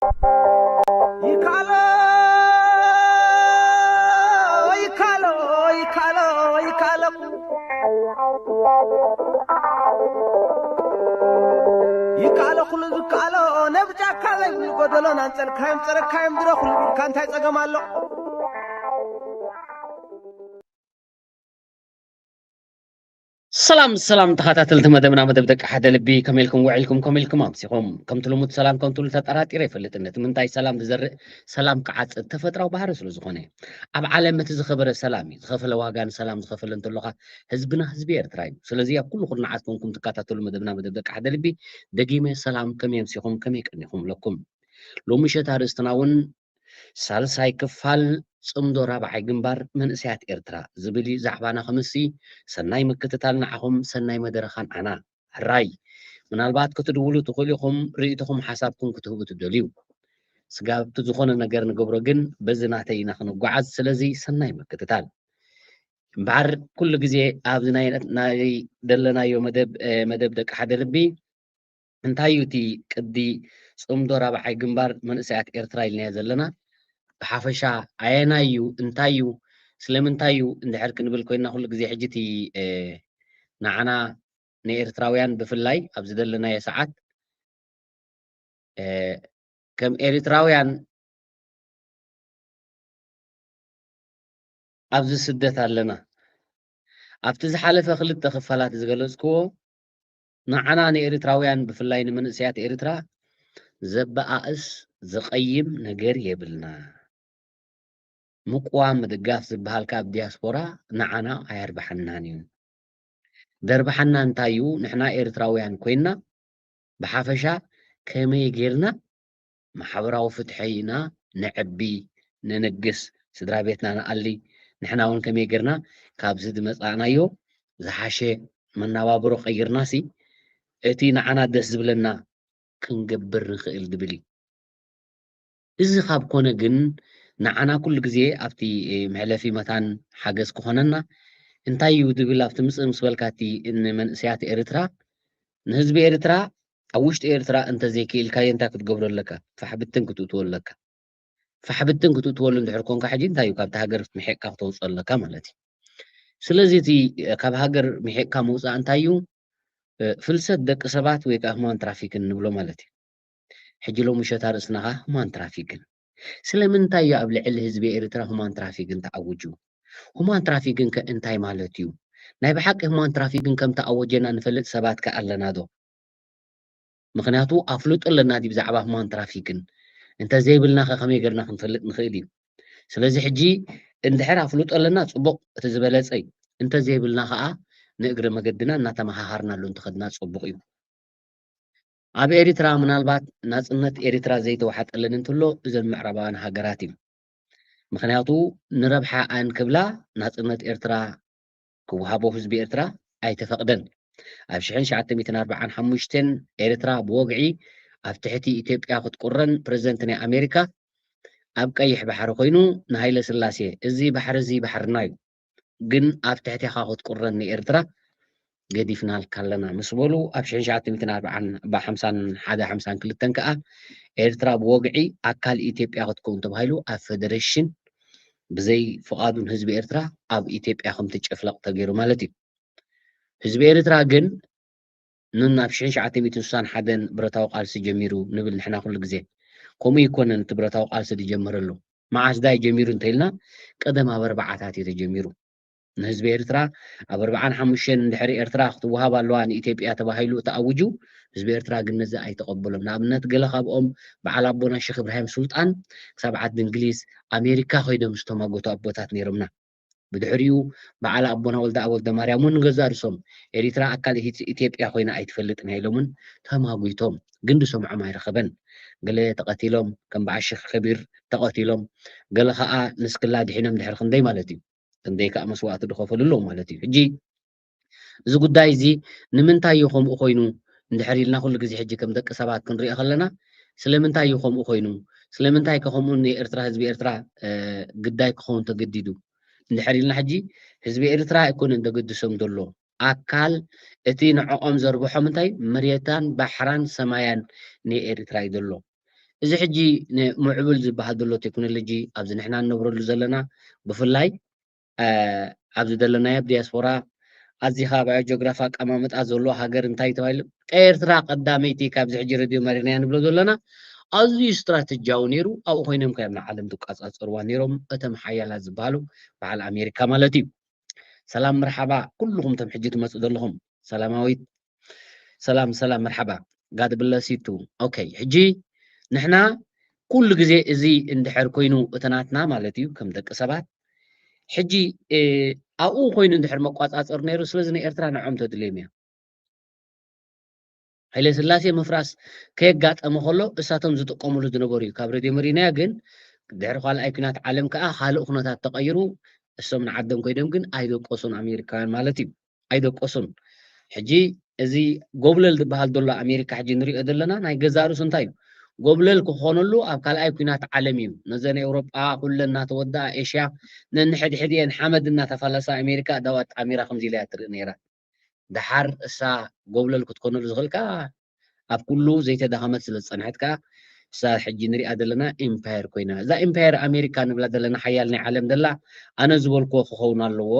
ይካሎ ይካሎ ይካሎ ይካሎ ይካሎ ኩሉ ዝካሎ ነብ ጫካ ዘይብሉ ጎደሎን ኣንጸልካዮም ጸረካዮም ድረኹሉ ኢልካ እንታይ ጸገም ኣሎ? ሰላም ሰላም ተኸታተልቲ መደብና፣ መደብ ደቂ ሓደ ልቢ፣ ከመይ ኢልኩም ውዒልኩም፣ ከመይ ኢልኩም ኣምሲኹም? ከምቲ ልሙድ ሰላም ከም ትብሉ ተጠራጢረ ኣይፈልጥን። እቲ ምንታይ ሰላም ዝዘርእ ሰላም ክዓጽድ ተፈጥራዊ ባህሪ ስለ ዝኾነ። ኣብ ዓለም እቲ ዝኸበረ ሰላም እዩ። ዝኸፈለ ዋጋ ንሰላም ዝኸፈለ እንተሎኻ ህዝብና ህዝቢ ኤርትራ እዩ። ስለዚ ኣብ ኩሉ ኩርናዓት ኮንኩም ትከታተሉ መደብና መደብ ደቂ ሓደ ልቢ፣ ደጊመ ሰላም ከመይ ኣምሲኹም፣ ከመይ ቀኒኹም ኣለኩም? ሎሚ ምሸት ኣርእስትና እውን ሳልሳይ ክፋል ጽምዶ ራብዓይ ግንባር መንእሰያት ኤርትራ ዝብል እዩ ዛዕባና። ክምሲ ሰናይ ምክትታል ንዓኹም፣ ሰናይ መደረ ኻን ኣና። ሕራይ ምናልባት ክትድውሉ ትኽእሉ ኢኹም፣ ርእይቶኹም ሓሳብኩም ክትህቡ ትደልዩ። ስጋብ እቲ ዝኾነ ነገር ንገብሮ ግን በዚ ናተይ ኢና ክንጓዓዝ። ስለዚ ሰናይ ምክትታል። እምበኣር ኩሉ ግዜ ኣብዚ ናይ፣ ናይ ደለናዮ መደብ፣ እ፣ መደብ ደቂ ሓደ ልቢ እንታይ እዩ እቲ ቅዲ ጽምዶ ራብዓይ ግንባር መንእሰያት ኤርትራ ኢልናዮ ዘለና? ብሓፈሻ ኣየናይ እዩ? እንታይ እዩ? ስለምንታይ እዩ? እንድሕር ክንብል ኮይንና ኩሉ ግዜ ሕጂ እቲ፣ እ፣ ንዓና ንኤርትራውያን ብፍላይ ኣብ ዝደለናዮ ሰዓት፣ እ፣ ከም ኤርትራውያን ኣብዚ ስደት ኣለና። ኣብቲ ዝሓለፈ ክልተ ክፋላት ዝገለጽክዎ ንዓና ንኤርትራውያን ብፍላይ ንመንእሰያት ኤርትራ ዘበኣእስ ዘቐይም ነገር የብልና። ምቅዋም ምድጋፍ ዝበሃል ከኣ ኣብ ዲያስፖራ ንዓና ኣየርብሓናን እዩ። ደርብሓና እንታይ እዩ? ንሕና ኤርትራውያን ኮይንና ብሓፈሻ ከመይ ጌርና ማሕበራዊ ፍትሒ ኢና ነዕቢ፣ ንንግስ፣ ስድራ ቤትና ንኣሊ፣ ንሕና እውን ከመይ ጌርና ካብዚ ዝመጻእናዮ ዝሓሸ መናባብሮ ቀይርናሲ እቲ ንዓና ደስ ዝብለና ክንገብር ንኽእል ዝብል እዩ። እዚ ካብ ኮነ ግን ንዓና ኩሉ ግዜ ኣብቲ፣ እ፣ መሕለፊ መታን ሓገዝ ክኾነና እንታይ እዩ ዝብል ኣብቲ ምጽእ ምስ በልካ እቲ ንመንእሰያት ኤርትራ፣ ንህዝቢ ኤርትራ ኣብ ውሽጢ ኤርትራ እንተዘይክኢልካዮ እንታይ ክትገብሮ ኣለካ? ፋሕ ብትን ክትእትዎ ኣለካ። ፋሕ ብትን ክትእትወሉ እንድሕር ኮንካ ሕጂ እንታይ እዩ ካብቲ ሃገር ምሒቕካ ክተውጽኦ ኣለካ ማለት እዩ። ስለዚ እቲ ካብ ሃገር ምሒቕካ ምውጻእ እንታይ እዩ? እ፣ ፍልሰት ደቂ ሰባት ወይ ከኣ ሁማን ትራፊክን ንብሎ ማለት እዩ። ሕጂ ሎሚ ምሸት ኣርእስትና ከኣ ሁማን ትራፊክን። ስለምንታይ እዩ ኣብ ልዕሊ ህዝቢ ኤርትራ ሁማን ትራፊክን ተኣዊጁ? ሁማን ትራፊክን ከ እንታይ ማለት እዩ? ናይ ብሓቂ ሁማን ትራፊክን ከም ተኣወጀና ንፈልጥ ሰባት ከ ኣለና ዶ? ምኽንያቱ ኣፍልጦ ኣለና ድዩ ብዛዕባ ሁማን ትራፊክን? እንተ ዘይብልና ከ ከመይ ጌርና ክንፈልጥ ንኽእል እዩ? ስለዚ ሕጂ እንድሕር ኣፍልጦ ኣለና ጽቡቕ፣ እቲ ዝበለጸ እዩ። እንተ ዘይብልና ከኣ ንእግረ መገድና እናተመሃሃርና ኣሎ እንተኸድና ጽቡቕ እዩ። ኣብ ኤርትራ ምናልባት ናጽነት ኤርትራ ዘይተዋሓጠለን እንትሎ እዘን ምዕራባውያን ሃገራት እዩ። ምኽንያቱ ንረብሓ ኣን ክብላ ናጽነት ኤርትራ ክወሃቦ ህዝቢ ኤርትራ ኣይተፈቕደን። ኣብ ሽሕን ትሽዓተ ሚእትን ኣርባዓን ሓሙሽተን ኤርትራ ብወግዒ ኣብ ትሕቲ ኢትዮጵያ ክትቁረን ፕረዚደንት ናይ ኣሜሪካ ኣብ ቀይሕ ባሕሪ ኮይኑ ንሃይለ ስላሴ፣ "እዚ ባሕሪ እዚ ባሕርና እዩ፣ ግን ኣብ ትሕቴኻ ክትቁረን ንኤርትራ ገዲፍናልካ ኣለና" ምስ በሉ፣ ኣብ ሽሕን ትሽዓተ ሚእትን ኣርባዓን፣ ሓምሳን ሓደ ሓምሳን ክልተን ከኣ ኤርትራ ብወግዒ ኣካል ኢትዮጵያ ክትከውን ተባሂሉ ኣብ ፈደረሽን ብዘይ ፍቓዱን ህዝቢ ኤርትራ ኣብ ኢትዮጵያ ከም ትጭፍለቕ ተገይሩ ማለት እዩ። ህዝቢ ኤርትራ ግን ንን ኣብ ሽሕን ትሽዓተ ሚእትን ስሳን ሓደን ብረታዊ ቃልሲ ጀሚሩ ንብል ንሕና ኩሉ ግዜ። ከምኡ ኣይኮነን እቲ ብረታዊ ቃልሲ ዝጀመረሉ። መዓስ ዳይ ጀሚሩ እንተኢልና፣ ቀደም ኣብ ኣርባዓታት እዩ ተጀሚሩ። ንህዝቢ ኤርትራ ኣብ ኣርባዓን ሓሙሽተን እንድሕሪ ኤርትራ ክትወሃብ ኣለዋ ንኢትዮጵያ ተባሂሉ ተኣዊጁ፣ ህዝቢ ኤርትራ ግን ነዚ ኣይተቐበሎን። ንኣብነት፣ ገለ ካብኦም በዓል ኣቦና ሸኽ እብራሂም ሱልጣን ክሳብ ዓዲ እንግሊዝ፣ ኣሜሪካ ከይዶም ዝተማጎቱ ኣቦታት ነይሮምና። ብድሕሪኡ በዓል ኣቦና ወልደኣብ ወልደማርያም እውን ንገዛእ ርእሶም፣ "ኤሪትራ ኣካል ኢት-፣ ኢትዮጵያ ኮይና ኣይትፈልጥን እያ" ኢሎም እውን ተማጒቶም። ግን ዝሰምዖም ኣይረኸበን። ገለ ተቐቲሎም፣ ከም በዓል ሸኽ ከቢር ተቐቲሎም፣ ገለ ኸኣ ንስክላ ድሒኖም ድሕሪ ክንደይ ማለት እዩ። ክንደይ ከኣ መስዋእቲ ዝኸፈሉ ኣለዉ ማለት እዩ። ሕጂ እዚ ጉዳይ እዚ ንምንታይ እዩ ከምኡ ኮይኑ እንድሕር ኢልና ኩሉ ግዜ ሕጂ ከም ደቂ ሰባት ክንሪኦ ከለና፣ ስለምንታይ እዩ ከምኡ ኮይኑ? ስለምንታይ ከ ከምኡ ንኤርትራ፣ ህዝቢ ኤርትራ፣ እ፣ ግዳይ ክኸውን ተገዲዱ? እንድሕር ኢልና ሕጂ ህዝቢ ኤርትራ ኣይኮነን ዘገድሶም ዘሎ። ኣካል እቲ ንዕኦም ዘርብሖም እንታይ መሬታን ባሕራን ሰማያን ናይ ኤርትራ እዩ ዘሎ። እዚ ሕጂ ንምዕቡል ዝበሃል ዘሎ ቴክኖሎጂ ኣብዚ ንሕና እንነብረሉ ዘለና ብፍላይ ኣብዚ ዘለናዮ ኣብ ዲያስፖራ ኣዚኻ ኣብ ጂኦግራፊ ኣቀማምጣ ዘሎ ሃገር እንታይ ተባሂሉ? ኤርትራ ቀዳመይቲ ካብዚ ሕጂ ሬድዮ መሪርናያ ንብሎ ዘለና ኣዝዩ ስትራተጂያዊ ነይሩ። ኣብኡ ኮይኖም ካብ ንዓለም ዝቋጻጸርዋ ነይሮም እቶም ሓያላት ዝበሃሉ በዓል ኣሜሪካ ማለት እዩ። ሰላም መርሓባ ኩልኹም እቶም ሕጂ ትመጹ ዘለኹም ሰላማዊት ሰላም ሰላም መርሓባ ጋድ ብለሲቱ ኦኬ ሕጂ ንሕና ኩሉ ግዜ እዚ እንድሕር ኮይኑ እቲ ናትና ማለት እዩ ከም ደቂ ሰባት ሕጂ ኣብኡ ኮይኑ እንድሕር መቋፃፀር ነይሩ ስለዚ ንኤርትራ ንዖም ተድልዮም እያ ሃይለ ስላሴ ምፍራስ ከየጋጠመ ከሎ እሳቶም ዝጥቀምሉ ዝነበሩ እዩ ካብ ሬድዮ መሪናያ ግን ድሕሪ ካልኣይ ኩናት ዓለም ከዓ ካልእ ኩነታት ተቀይሩ እሶም ንዓዶም ኮይዶም ግን ኣይደቀሱን ኣሜሪካውያን ማለት እዩ ኣይደቀሱን ሕጂ እዚ ጎብለል ዝበሃል ዘሎ ኣሜሪካ ሕጂ ንሪኦ ዘለና ናይ ገዛእ ርእሱ እንታይ እዩ ጎብለል ክኾነሉ ኣብ ካልኣይ ኩናት ዓለም እዩ ነዘን ኤውሮጳ ኩለን እናተወደኣ ኤሽያ ነንሕድሕድየን ሓመድ እናተፋለሳ ኣሜሪካ እዳዋ ጣሚራ ከምዚ ኢላ እያ ትርኢ ነይራ ደሓር እሳ ጎብለል ክትኮነሉ ዝኽእል ከዓ ኣብ ኩሉ ዘይተዳኸመት ስለ ዝፀንሐት ከዓ እሳ ሕጂ ንሪኣ ዘለና ኢምፓየር ኮይና እዛ ኢምፓየር ኣሜሪካ ንብላ ዘለና ሓያል ናይ ዓለም ደላ ኣነ ዝበልክዎ ክኸውን ኣለዎ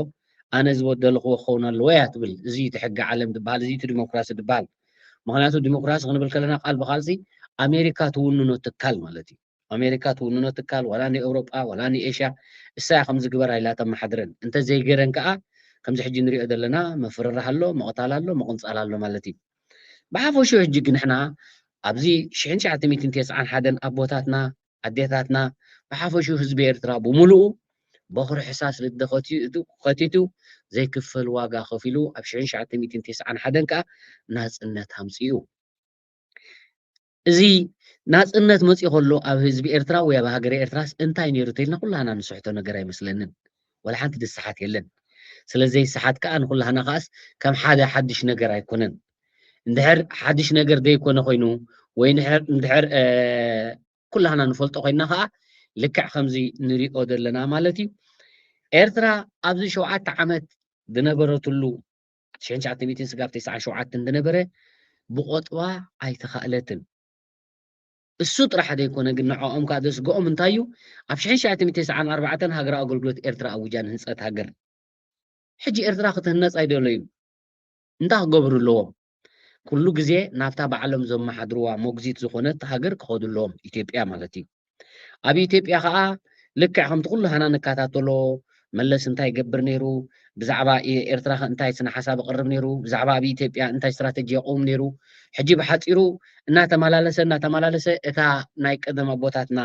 ኣነ ዝበደልክዎ ክኸውን ኣለዎ እያ ትብል እዚ እቲ ሕጊ ዓለም ዝበሃል እዚ እቲ ዲሞክራሲ ዝበሃል ምክንያቱ ዲሞክራሲ ክንብል ከለና ቃል ብቃልሲ ኣሜሪካ ትውንኖ ትካል ማለት እዩ ኣሜሪካ ትውንኖ ትካል ዋላ ንኤውሮጳ ዋላ ንኤሽያ እሳ እያ ከምዚ ግበር ኢላ ተመሓድረን እንተዘይገረን ከዓ ከምዚ ሕጂ ንሪኦ ዘለና ምፍርራሕ ኣሎ ምቕታል ኣሎ ምቕንፃል ኣሎ ማለት እዩ ብሓፈሹ ሕጂ ግን ንሕና ኣብዚ ሽሕን ትሽዓተ ሚእትን ተስዓን ሓደን ኣቦታትና ኣዴታትና ብሓፈሹ ህዝቢ ኤርትራ ብምሉኡ በኹሪ ሕሳስ ልደ ከቲቱ ዘይክፈል ዋጋ ከፊሉ ኣብ ሽሕን ትሽዓተ ሚእትን ተስዓን ሓደን ከዓ ናፅነት ኣምፅኡ እዚ ናፅነት መፂኡ ከሎ ኣብ ህዝቢ ኤርትራ ወይ ኣብ ሃገረ ኤርትራስ እንታይ ነይሩ ተልና ኩላህና ንስሕቶ ነገር ኣይመስለንን ወላ ሓንቲ ዝሰሓት የለን ስለዚ ዘይሰሓት ከዓ ንኩላህና ከዓስ ከም ሓደ ሓድሽ ነገር ኣይኮነን እንድሕር ሓድሽ ነገር ዘይኮነ ኮይኑ ወይ እንድሕር ኩላህና ንፈልጦ ኮይና ከዓ ልክዕ ከምዚ ንሪኦ ዘለና ማለት እዩ ኤርትራ ኣብዚ ሸውዓተ ዓመት ዝነበረትሉ ሽሕን ትሽዓተ ሚእትን ስጋብ ተስዓን ሸውዓተን ዝነበረ ብቆጥባ ኣይተኻእለትን እሱ ጥራሕ ዘይኮነ ግን ንዕኦም ከዓ ዘስግኦም እንታይ እዩ ኣብ ሽሕን ትሽዓተ ሚእትን ተስዓን ኣርባዕተን ሃገራዊ ኣገልግሎት ኤርትራ ኣውጃ ንህንፀት ሃገር ሕጂ ኤርትራ ክትህነፅ ኣይደለዩ እንታይ ክገብሩ ኣለዎም ኩሉ ግዜ ናብታ ባዕሎም ዘመሓድርዋ ሞግዚት ዝኾነት ሃገር ክኸዱ ኣለዎም ኢትዮጵያ ማለት እዩ ኣብ ኢትዮጵያ ከዓ ልክዕ ከምቲ ኩሉ ሃና ንከታተሎ መለስ እንታይ ይገብር ነይሩ ብዛዕባ ኤርትራ እንታይ ስነ ሓሳብ ይቕርብ ነይሩ ብዛዕባ ኣብ ኢትዮጵያ እንታይ ስትራተጂ የቕውም ነይሩ ሕጂ ብሓፂሩ እናተመላለሰ እናተመላለሰ እታ ናይ ቀደም ኣቦታትና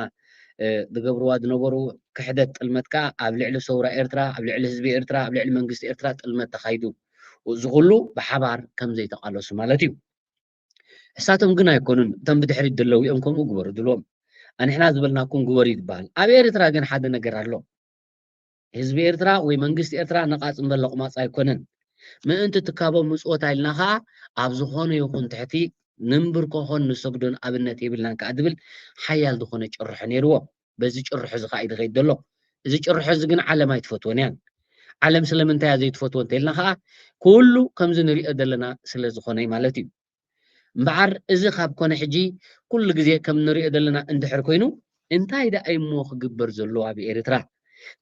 ዝገብርዋ ዝነበሩ ክሕደት ጥልመት ከዓ ኣብ ልዕሊ ሰውራ ኤርትራ ኣብ ልዕሊ ህዝቢ ኤርትራ ኣብ ልዕሊ መንግስቲ ኤርትራ ጥልመት ተኻይዱ እዚ ኩሉ ብሓባር ከም ዘይተቃለሱ ማለት እዩ እሳቶም ግን ኣይኮኑን እቶም ብድሕሪት ዘለዉ እዮም ከምኡ ግበሩ ዝብሎም ኣንሕና ዝበልናኩም ግበሩ ይትበሃል ኣብ ኤርትራ ግን ሓደ ነገር ኣሎ ህዝቢ ኤርትራ ወይ መንግስቲ ኤርትራ ነቓጽ እምበር ለቑማጽ ኣይኮነን ምእንቲ ትካቦም ምጽወታ ኢልና ከኣ ኣብ ዝኾነ ይኹን ትሕቲ ንንብርኮኾን ንሰግዶን ኣብነት የብልናን ከኣ ዝብል ሓያል ዝኾነ ጭርሖ ነይርዎ በዚ ጭርሖ እዚ ከኣ እዩ ዝኸይድ ዘሎ እዚ ጭርሖ እዚ ግን ዓለም ኣይትፈትዎን እያን ዓለም ስለምንታይ እያ ዘይትፈትዎ እንተኢልና ከኣ ኩሉ ከምዚ ንሪኦ ዘለና ስለ ዝኾነ ማለት እዩ እምበዓር እዚ ካብ ኮነ ሕጂ ኩሉ ግዜ ከም ንሪኦ ዘለና እንድሕር ኮይኑ እንታይ ደኣ እሞ ክግበር ዘለዎ ኣብ ኤርትራ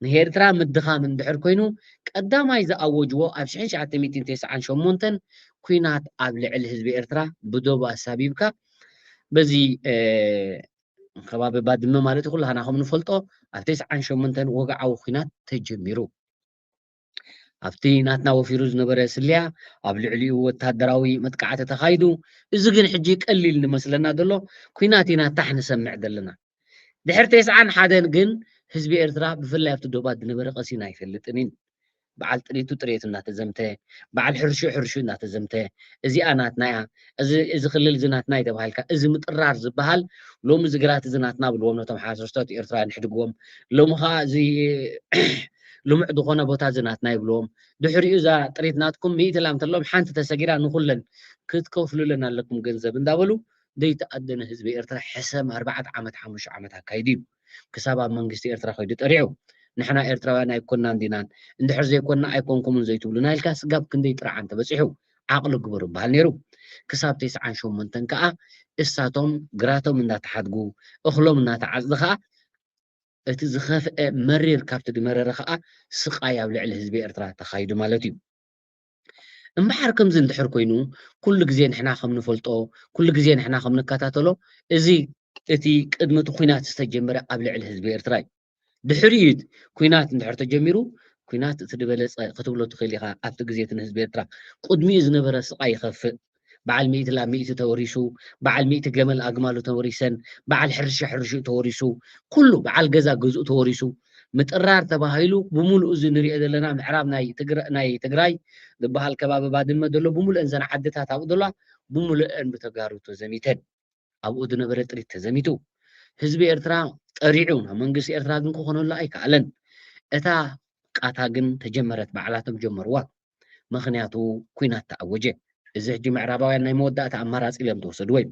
ንኤርትራ ምድኻም እንድሕር ኮይኑ ቀዳማይ ዝኣወጅዎ ኣብ ሽሕን ትሽዓተ ሚእትን ተስዓን ሸሞንተን ኩናት ኣብ ልዕሊ ህዝቢ ኤርትራ ብዶብ ኣሳቢብካ በዚ ከባቢ ባድመ ማለት ኩላህና ከም ንፈልጦ ኣብ ተስዓን ሸሞንተን ወግዓዊ ኩናት ተጀሚሩ ኣብቲ ናትና ወፊሩ ዝነበረ ስልያ ኣብ ልዕሊኡ ወታደራዊ መጥቃዕቲ ተኻይዱ እዚ ግን ሕጂ ቀሊል ንመስለና ዘሎ ኩናት ኢና ታሕ ንሰምዕ ዘለና ድሕሪ ተስዓን ሓደን ግን ህዝቢ ኤርትራ ብፍላይ ኣብቲ ዶባት ዝነበረ ቀሲና ኣይፈልጥን እዩ በዓል ጥሪቱ ጥሬቱ እናተዘምተ በዓል ሕርሹ ሕርሹ እናተዘምተ እዚኣ ናትና እያ እዚ ክልል እዚ ናትና እዩ ተባሂልካ እዚ ምጥራር ዝበሃል ሎሚ እዚ ግራት እዚ ናትና ብልዎም ነቶም ሓረስቶት ኤርትራውያን ሕድግዎም ሎሚ ከዓ እዚ ልሙዕ ዝኾነ ቦታ እዚ ናትና ይብልዎም ድሕሪኡ እዛ ጥሪት ናትኩም ሚእቲ ላም ተሎም ሓንቲ ተሰጊራ ንኩለን ክትከፍሉለን ኣለኩም ገንዘብ እንዳበሉ ዘይተኣደነ ህዝቢ ኤርትራ ሕሰም ኣርባዕተ ዓመት ሓሙሽተ ዓመት ኣካይዱ እዩ ክሳብ ኣብ መንግስቲ ኤርትራ ከይዱ ጠሪዑ ንሕና ኤርትራውያን ኣይኮናን ዲናን እንድሕር ዘይኮንና ኣይኮንኩምን ዘይትብሉና ኢልካ ስጋብ ክንደይ ጥርዓን ተበፂሑ ዓቕሊ ግበሩ በሃል ነይሩ ክሳብ ተስዓን ሸሞንተን ከዓ እሳቶም ግራቶም እንዳተሓድጉ፣ እኽሎም እናተዓፅዱ ከዓ እቲ ዝኸፍአ መሪር ካብቲ ዝመረረ ከዓ ስቃይ ኣብ ልዕሊ ህዝቢ ኤርትራ ተኻይዱ ማለት እዩ። እምበሓር ከምዚ እንድሕር ኮይኑ፣ ኩሉ ግዜ ንሕና ከም ንፈልጦ፣ ኩሉ ግዜ ንሕና ከም ንከታተሎ፣ እዚ እቲ ቅድሚ እቲ ኲናት ዝተጀመረ ኣብ ልዕሊ ህዝቢ ኤርትራ እዩ። ድሕሪኡ እቲ ኲናት እንድሕር ተጀሚሩ፣ ኲናት እቲ ዝበለጸ ክትብሎ ትኽእል ኢኻ። ኣብቲ ግዜ እቲ ንህዝቢ ኤርትራ ቅድሚኡ ዝነበረ ስቓይ ይኸፍእ። በዓል ሚእቲ ላም ሚእቲ ተወሪሱ፣ በዓል ሚእቲ ገመል ኣግማሉ ተወሪሰን፣ በዓል ሕርሻ ሕርሽኡ ተወሪሱ፣ ኩሉ በዓል ገዛ ገዝኡ ተወሪሱ፣ ምጥራር ተባሂሉ ብምሉኡ እዚ ንሪኦ ዘለና ምዕራብ ናይ ትግራ-፣ ናይ ትግራይ ዝበሃል ከባቢ ባድመ ዘሎ ብምሉእን ዘን ዓድታት ኣብኡ ዘለዋ ብምሉእን ብተጋሩ ተዘሚተን። ኣብኡ ዝነበረ ጥሪት ተዘሚቱ። ህዝቢ ኤርትራ ጠሪዑ ናብ መንግስቲ ኤርትራ ግን ክኾነሉ ኣይከኣለን። እታ ቃታ ግን ተጀመረት፣ ባዕላቶም ጀመርዋ። ምኽንያቱ ኲናት ተኣወጀ። እዚ ሕጂ ምዕራባውያን ናይ መወዳእታ ኣማራጺ ኢሎም ተወሰድዎ እዩ።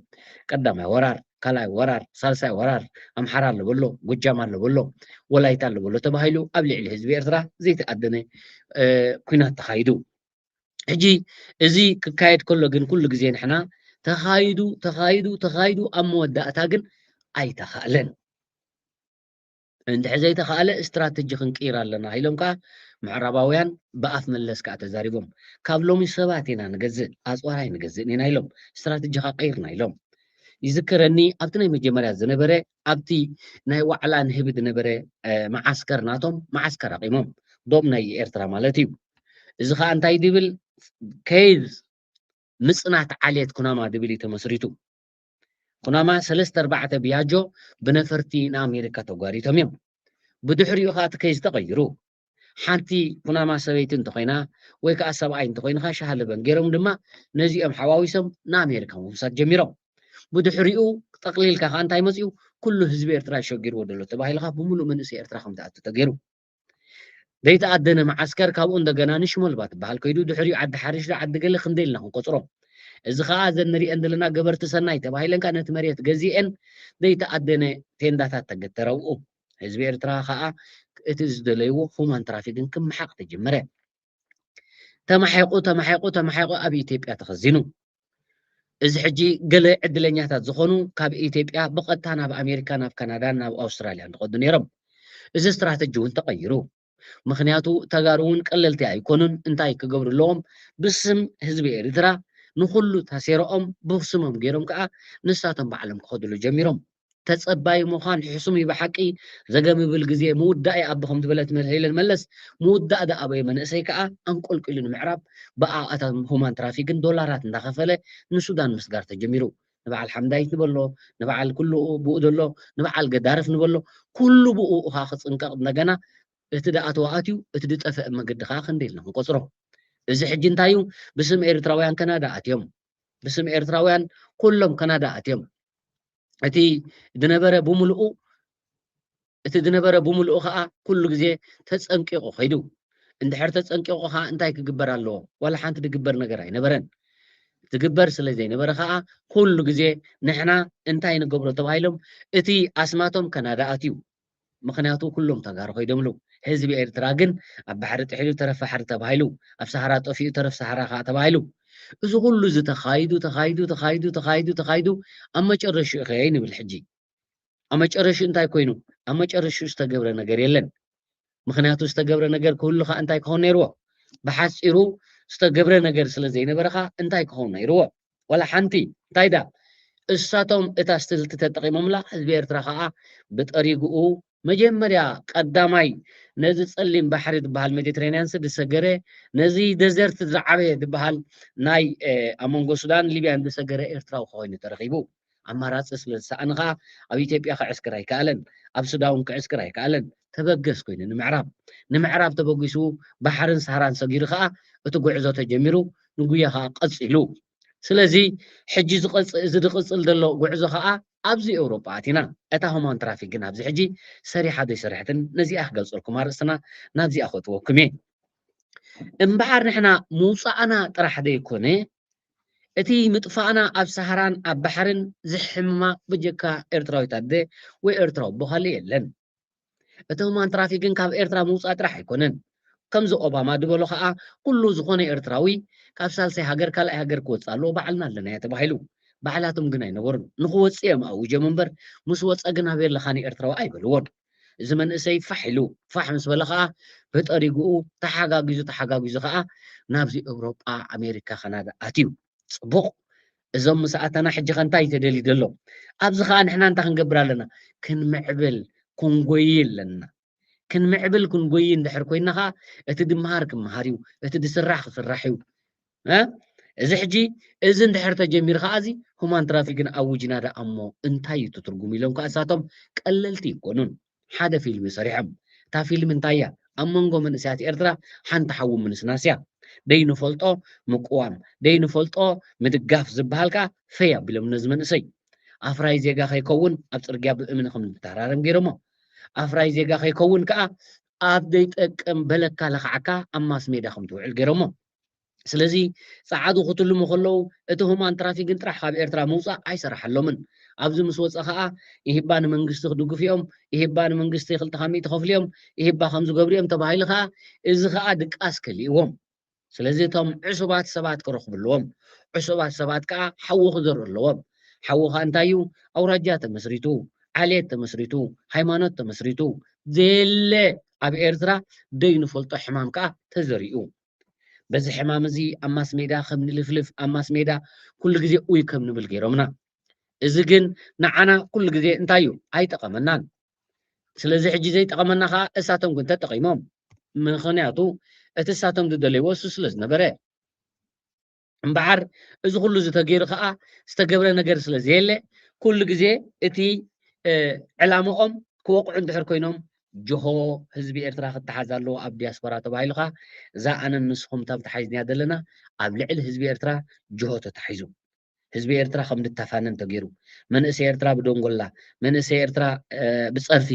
ቀዳማይ ወራር፣ ካልኣይ ወራር፣ ሳልሳይ ወራር፣ ኣምሓራ ኣሎ በሎ፣ ጎጃም ኣሎ በሎ፣ ወላይታ ኣሎ በሎ ተባሂሉ ኣብ ልዕሊ ህዝቢ ኤርትራ ዘይተኣደነ፣ እ፣ ኲናት ተኻይዱ። ሕጂ እዚ ክካየድ ከሎ ግን ኩሉ ግዜ ንሕና ተኻይዱ፣ ተኻይዱ፣ ተኻይዱ ኣብ መወዳእታ ግን ኣይተኻእለን። እንድሕር ዘይተኻእለ ስትራተጂ ክንቅይር ኣለና ኢሎም ከኣ ምዕራባውያን ብኣፍ መለስ ከኣ ተዛሪቦም። ካብ ሎሚ ሰባት ኢና ንገዝእ፣ ኣጽዋር ኣይንገዝእን ኢና ኢሎም። ስትራተጂ ከኣ ቀይርና ኢሎም። ይዝከረኒ ኣብቲ ናይ መጀመርያ ዝነበረ ኣብቲ ናይ ዋዕላ ንህቢ ዝነበረ፣ እ፣ መዓስከር ናቶም መዓስከር ኣቂሞም ዶብ ናይ ኤርትራ ማለት እዩ። እዚ ከኣ እንታይ ድብል ከይድ ምጽናት ዓሌት ኩናማ ድብል እዩ ተመስሪቱ። ኩናማ ሰለስተ ኣርባዕተ ቢያጆ ብነፈርቲ ንኣሜሪካ ተጓሪቶም እዮም። ብድሕሪኡ ከኣ እቲ ከይዝ ተቐይሩ። ሓንቲ ኩናማ ሰበይቲ እንተኾይና ወይ ከኣ ሰብኣይ እንተኾይንኻ ሻሃለበን ገይሮም ድማ ነዚኦም ሓዋዊሶም ንኣሜሪካ ምውሳድ ጀሚሮም። ብድሕሪኡ ጠቕሊልካ ከኣ እንታይ መጽኡ? ኩሉ ህዝቢ ኤርትራ ይሸጊርዎ ደሎ ተባሂልካ ብምሉእ መንእሰይ ኤርትራ ከም ትኣቱ ተገይሩ። ዘይተኣደነ መዓስከር ካብኡ እንደገና ንሽሞልባ ትበሃል ከይዱ ድሕሪኡ ዓዲ ሓሪሽ ዶ ዓዲ ገለ ክንደይ ኢልና ክንቆጽሮ። እዚ ከኣ እዘን ንሪአን ዘለና ገበርቲ ሰናይ ተባሂለን ከኣ ነቲ መሬት ገዚአን ዘይተኣደነ ቴንዳታት ተገተረ ኣብኡ። ህዝቢ ኤርትራ ከኣ እቲ ዝደለይዎ ሁማን ትራፊክን ክመሓቕ ተጀመረ። ተማሒቑ፣ ተማሒቑ፣ ተማሒቑ ኣብ ኢትዮጵያ ተኸዚኑ። እዚ ሕጂ ገለ ዕድለኛታት ዝኾኑ ካብ ኢትዮጵያ ብቐጥታ ናብ ኣሜሪካ፣ ናብ ካናዳን ናብ ኣውስትራልያን ዝኸዱ ነይሮም። እዚ ስትራተጂ እውን ተቐይሩ። ምኽንያቱ ተጋሩ እውን ቀለልቲ ኣይኮኑን። እንታይ ክገብሩ ኣለዎም? ብስም ህዝቢ ኤርትራ ንኹሉ ታሴረኦም ብስሞም ገይሮም ከኣ ንሳቶም ባዕሎም ክኸድሉ ጀሚሮም። ተጸባይ ምዃን ሕሱም እዩ ብሓቂ። ዘገምብል ግዜ ምውዳእ ይኣቢ ከም ዝበለት መ-፣ ሄለን መለስ፣ ምውዳእ ዝኣበየ መንእሰይ ከኣ ኣንቆልቂሉ ንምዕራብ ብኣኣታ ሁማን ትራፊክን ዶላራት እንዳኸፈለ ንሱዳን ምስጋር ተጀሚሩ። ንበዓል ሓምዳይት ንበሎ፣ ንበዓል ኩሉ ብኡ ዘሎ፣ ንበዓል ገዳርፍ ንበሎ፣ ኩሉ ብኡ እኻ ክጽንቀቕ እንደገና እቲ ዝኣተወ ኣትዩ፣ እቲ ዝጠፍአ መገዲ ከኣ ክንደይ ኢልና ክንቆጽሮ። እዚ ሕጂ እንታይ እዩ? ብስም ኤርትራውያን ካናዳ ኣትዮም። ብስም ኤርትራውያን ኩሎም ካናዳ ኣትዮም። እቲ ዝነበረ ብምልኡ፣ እቲ ዝነበረ ብምልኡ ከኣ ኩሉ ግዜ ተጸንቂቑ ከይዱ። እንድሕር ተጸንቂቑ ከኣ እንታይ ክግበር ኣለዎ? ዋላ ሓንቲ ዝግበር ነገር ኣይነበረን። ዝግበር ስለ ዘይነበረ ከኣ ኩሉ ግዜ ንሕና እንታይ ንገብሮ ተባሂሎም እቲ ኣስማቶም ካናዳ ኣትዩ። ምኽንያቱ ኩሎም ተጋሩ ከይዶምሉ። ህዝቢ ኤርትራ ግን ኣብ ባሕሪ ጥሒሉ ተረፍ ባሕሪ ተባሂሉ፣ ኣብ ሰሃራ ጠፊኡ ተረፍ ሰሃራ ከኣ ተባሂሉ። እዚ ኩሉ እዚ ተኻይዱ፣ ተኻይዱ፣ ተኻይዱ፣ ተኻይዱ፣ ተኻይዱ ኣብ መጨረሽኡ ከ ንብል ሕጂ። ኣብ መጨረሽኡ እንታይ ኮይኑ? ኣብ መጨረሽኡ ዝተገብረ ነገር የለን። ምኽንያቱ ዝተገብረ ነገር ክህሉ ከኣ እንታይ ክኸውን ነይርዎ? ብሓጺሩ ዝተገብረ ነገር ስለ ዘይነበረ ከኣ እንታይ ክኸውን ነይርዎ? ዋላ ሓንቲ። እንታይ ዳ? እሳቶም እታ ስልቲ ተጠቒሞምላ፣ ህዝቢ ኤርትራ ከኣ ብጠሪግኡ መጀመርያ ቀዳማይ ነዚ ጸሊም ባሕሪ ዝበሃል ሜዲትራንያንስ ዝሰገረ፣ ነዚ ደዘርት ዝዓበየ ዝበሃል ናይ፣ እ፣ ኣብ መንጎ ሱዳን ሊብያን ዝሰገረ ኤርትራዊ ኮይኑ ተረኺቡ። ኣማራጺ ስለ ዝሰኣነ ከኣ ኣብ ኢትዮጵያ ክዕስክር ኣይከኣለን፣ ኣብ ሱዳን እውን ክዕስክር ኣይከኣለን። ተበገስ ኮይኑ ንምዕራብ፣ ንምዕራብ ተበጊሱ ባሕርን ሰሃራን ሰጊሩ ከኣ እቲ ጉዕዞ ተጀሚሩ፣ ንጉያ ከኣ ቀጺሉ። ስለዚ ሕጂ ዝቐጽ-፣ እዚ ዝቕጽል ዘሎ ጉዕዞ ከኣ ኣብዚ ኤውሮጳ ኣቲና። እታ ሁማን ትራፊክ ግን ኣብዚ ሕጂ ሰሪሓ ዶ ኣይሰረሐትን? ነዚኣ ክገልጸልኩም ኣርእስትና ናብዚኣ ከእትወኩም እየ። እምበሓር ንሕና ምውጻእና ጥራሕ ዘይኮነ፣ እቲ ምጥፋእና ኣብ ሰሃራን ኣብ ባሕርን ዝሕምማ በጀካ ኤርትራዊት ኣደ ወይ ኤርትራዊ ኣቦ ካልእ የለን። እቲ ሁማን ትራፊክ ግን ካብ ኤርትራ ምውጻእ ጥራሕ ኣይኮነን። ከምዚ ኦባማ ዝበሎ ከዓ ኩሉ ዝኾነ ኤርትራዊ ካብ ሳልሳይ ሃገር ካልኣይ ሃገር ክወፅእ ኣለዎ፣ ባዕልና ኣለናዮ ተባሂሉ። ባዕላቶም ግን ኣይነበሩን። ንክወፅእ እዮም ኣውጀም እምበር ምስ ወፀ ግን ኣበይ ኣለኻ ንኤርትራዊ ኣይበልዎን። እዚ መንእሰይ ፋሕ ኢሉ፣ ፋሕ ምስ በለ ከዓ ብጠሪግኡ ተሓጋጊዙ ተሓጋጊዙ ከዓ ናብዚ ኤውሮጳ፣ ኣሜሪካ፣ ካናዳ ኣትዩ። ፅቡቕ። እዞም ምስ ኣተና ሕጂ ከ እንታይ ተደልዩ ዘሎ? ኣብዚ ከዓ ንሕና እንታይ ክንገብር ኣለና? ክንምዕብል፣ ክንጎይ ኣለና። ክንምዕብል ክንጎይ እንድሕር ኮይና ከዓ እቲ ድመሃር ክመሃር እዩ፣ እቲ ድስራሕ ክስራሕ እዩ። እ? እዚ ሕጂ እዚ እንድሕር ተጀሚሩ ከዓ እዚ ሁማን ትራፊክን ኣውጅና ደኣ እሞ እንታይ እዩ እቲ ትርጉም ኢሎም ከዓ እሳቶም ቀለልቲ ይኮኑን። ሓደ ፊልሚ ሰሪሖም። እታ ፊልሚ እንታይ እያ? ኣብ መንጎ መንእሰያት ኤርትራ ሓንቲ ሓዊ ምንስናስ እያ። ደይንፈልጦ ምቅዋም፣ ደይንፈልጦ ምድጋፍ ዝበሃል ከዓ ፈይ ኣቢሎም ነዚ መንእሰይ። ኣፍራይ ዜጋ ከይከውን ኣብ ጽርግያ ብእምኒ ከም ዝተሃራረም ገይሮሞ። ኣፍራይ ዜጋ ከይከውን ከዓ ኣብ ዘይጠቅም በለካ ለኽዓካ ኣብ ማስ ሜዳ ከም ትውዕል ገይሮሞ። ስለዚ ጸዓዱ ክትልሙ ከለዉ እቲ ሁማን ትራፊክን ጥራሕ ካብ ኤርትራ ምውጻእ ኣይሰራሓሎምን። ኣብዚ ምስ ወጸ ከኣ ይህባ ንመንግስቲ ክድግፉ እዮም፣ ይህባ ንመንግስቲ ክልተ ካብ ሚእቲ ከፍሉ እዮም፣ ይህባ ከም ዝገብሩ እዮም ተባሂሉ ከኣ እዚ ከኣ ድቃስ ከሊእዎም። ስለዚ እቶም ዕሱባት ሰባት ክረኽብልዎም፣ ዕሱባት ሰባት ከኣ ሓዊ ክዘርኡ ኣለዎም። ሓዊ ከኣ እንታይ እዩ? ኣውራጃ ተመስሪቱ፣ ዓሌት ተመስሪቱ፣ ሃይማኖት ተመስሪቱ፣ ዘየለ ኣብ ኤርትራ ደይንፈልጦ ሕማም ከኣ ተዘሪኡ። በዚ ሕማም እዚ ኣብ ማስ ሜዳ ከም ንልፍልፍ፣ ኣብ ማስ ሜዳ ኩሉ ግዜ ኡይ ከም ንብል ገይሮምና። እዚ ግን ንዓና ኩሉ ግዜ እንታይ እዩ? ኣይጠቐመናን። ስለዚ ሕጂ ዘይጠቐመና ከኣ እሳቶም ግን ተጠቒሞም። ምኽንያቱ እቲ እሳቶም ዝደለይዎ እሱ ስለ ዝነበረ። እምበኣር እዚ ኩሉ እዚ ተገይሩ ከኣ ዝተገብረ ነገር ስለ ዘየለ ኩሉ ግዜ እቲ፣ እ፣ ዕላምኦም ክወቕዑ እንድሕር ኮይኖም ጆሆ ህዝቢ ኤርትራ ክተሓዝ ኣለዎ ኣብ ዲያስፖራ ተባሂሉ ከኣ እዛ ኣነን ንስኹም እታ ተታሒዝናያ ዘለና ኣብ ልዕሊ ህዝቢ ኤርትራ ጆሆ ተታሒዙ። ህዝቢ ኤርትራ ከም ድተፋነን ተገይሩ። መንእሰይ ኤርትራ ብደንጎላ፣ መንእሰይ ኤርትራ፣ እ፣ ብጸርፊ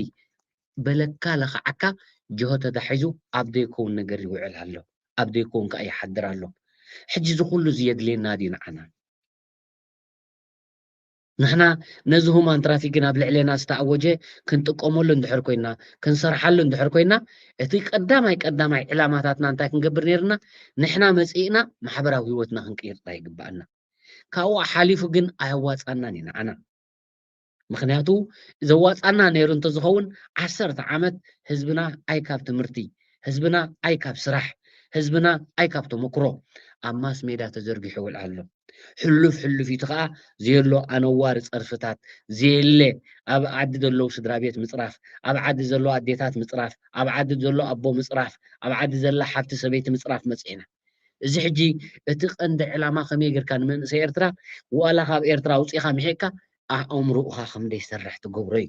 በለካ ለኽዓካ ጆሆ ተታሒዙ ኣብ ዘይከውን ነገር ይውዕል ኣሎ። ኣብ ዘይከውን ከኣ ይሓድር ኣሎ። ሕጂ እዚ ኩሉ እዚ የድልየና ድዩ ንዓና? ንሕና ነዚ ሁማን ትራፊክ ግን ኣብ ልዕሌና ዝተኣወጀ ክንጥቀመሉ እንድሕር ኮይና፣ ክንሰርሓሉ እንድሕር ኮይና፣ እቲ ቀዳማይ ቀዳማይ ዕላማታትና እንታይ ክንገብር ነይርና? ንሕና መጺእና ማሕበራዊ ህይወትና ክንቅይር ጥራይ ይግብኣና። ካብኡ ሓሊፉ ግን ኣየዋጻናን እዩ ንዓና። ምኽንያቱ ዘዋጻና ነይሩ እንተዝኸውን ዓሰርተ ዓመት ህዝብና ኣይ ካብ ትምህርቲ፣ ህዝብና ኣይ ካብ ስራሕ፣ ህዝብና ኣይ ካብ ተመክሮ ኣብ ማስ ሜዳ ተዘርጊሑ ይውዕል ኣሎ። ሕሉፍ ሕሉፍ ኢቲ ከኣ ዘየሎ ኣነዋሪ ጸርፍታት ዘየለ ኣብ ዓዲ ዘለዉ ስድራ ቤት ምጽራፍ፣ ኣብ ዓዲ ዘለዉ ኣዴታት ምጽራፍ፣ ኣብ ዓዲ ዘሎ ኣቦ ምጽራፍ፣ ኣብ ዓዲ ዘላ ሓብቲ ሰበይቲ ምጽራፍ መጺእና። እዚ ሕጂ እቲ ቀንዲ ዕላማ ከመይ ጌርካ ንመንእሰይ ኤርትራ ዋላ ካብ ኤርትራ ኣውጺእኻ ምሒቕካ ኣእምሮኡኻ ከም ደይሰርሕ ትገብሮ እዩ።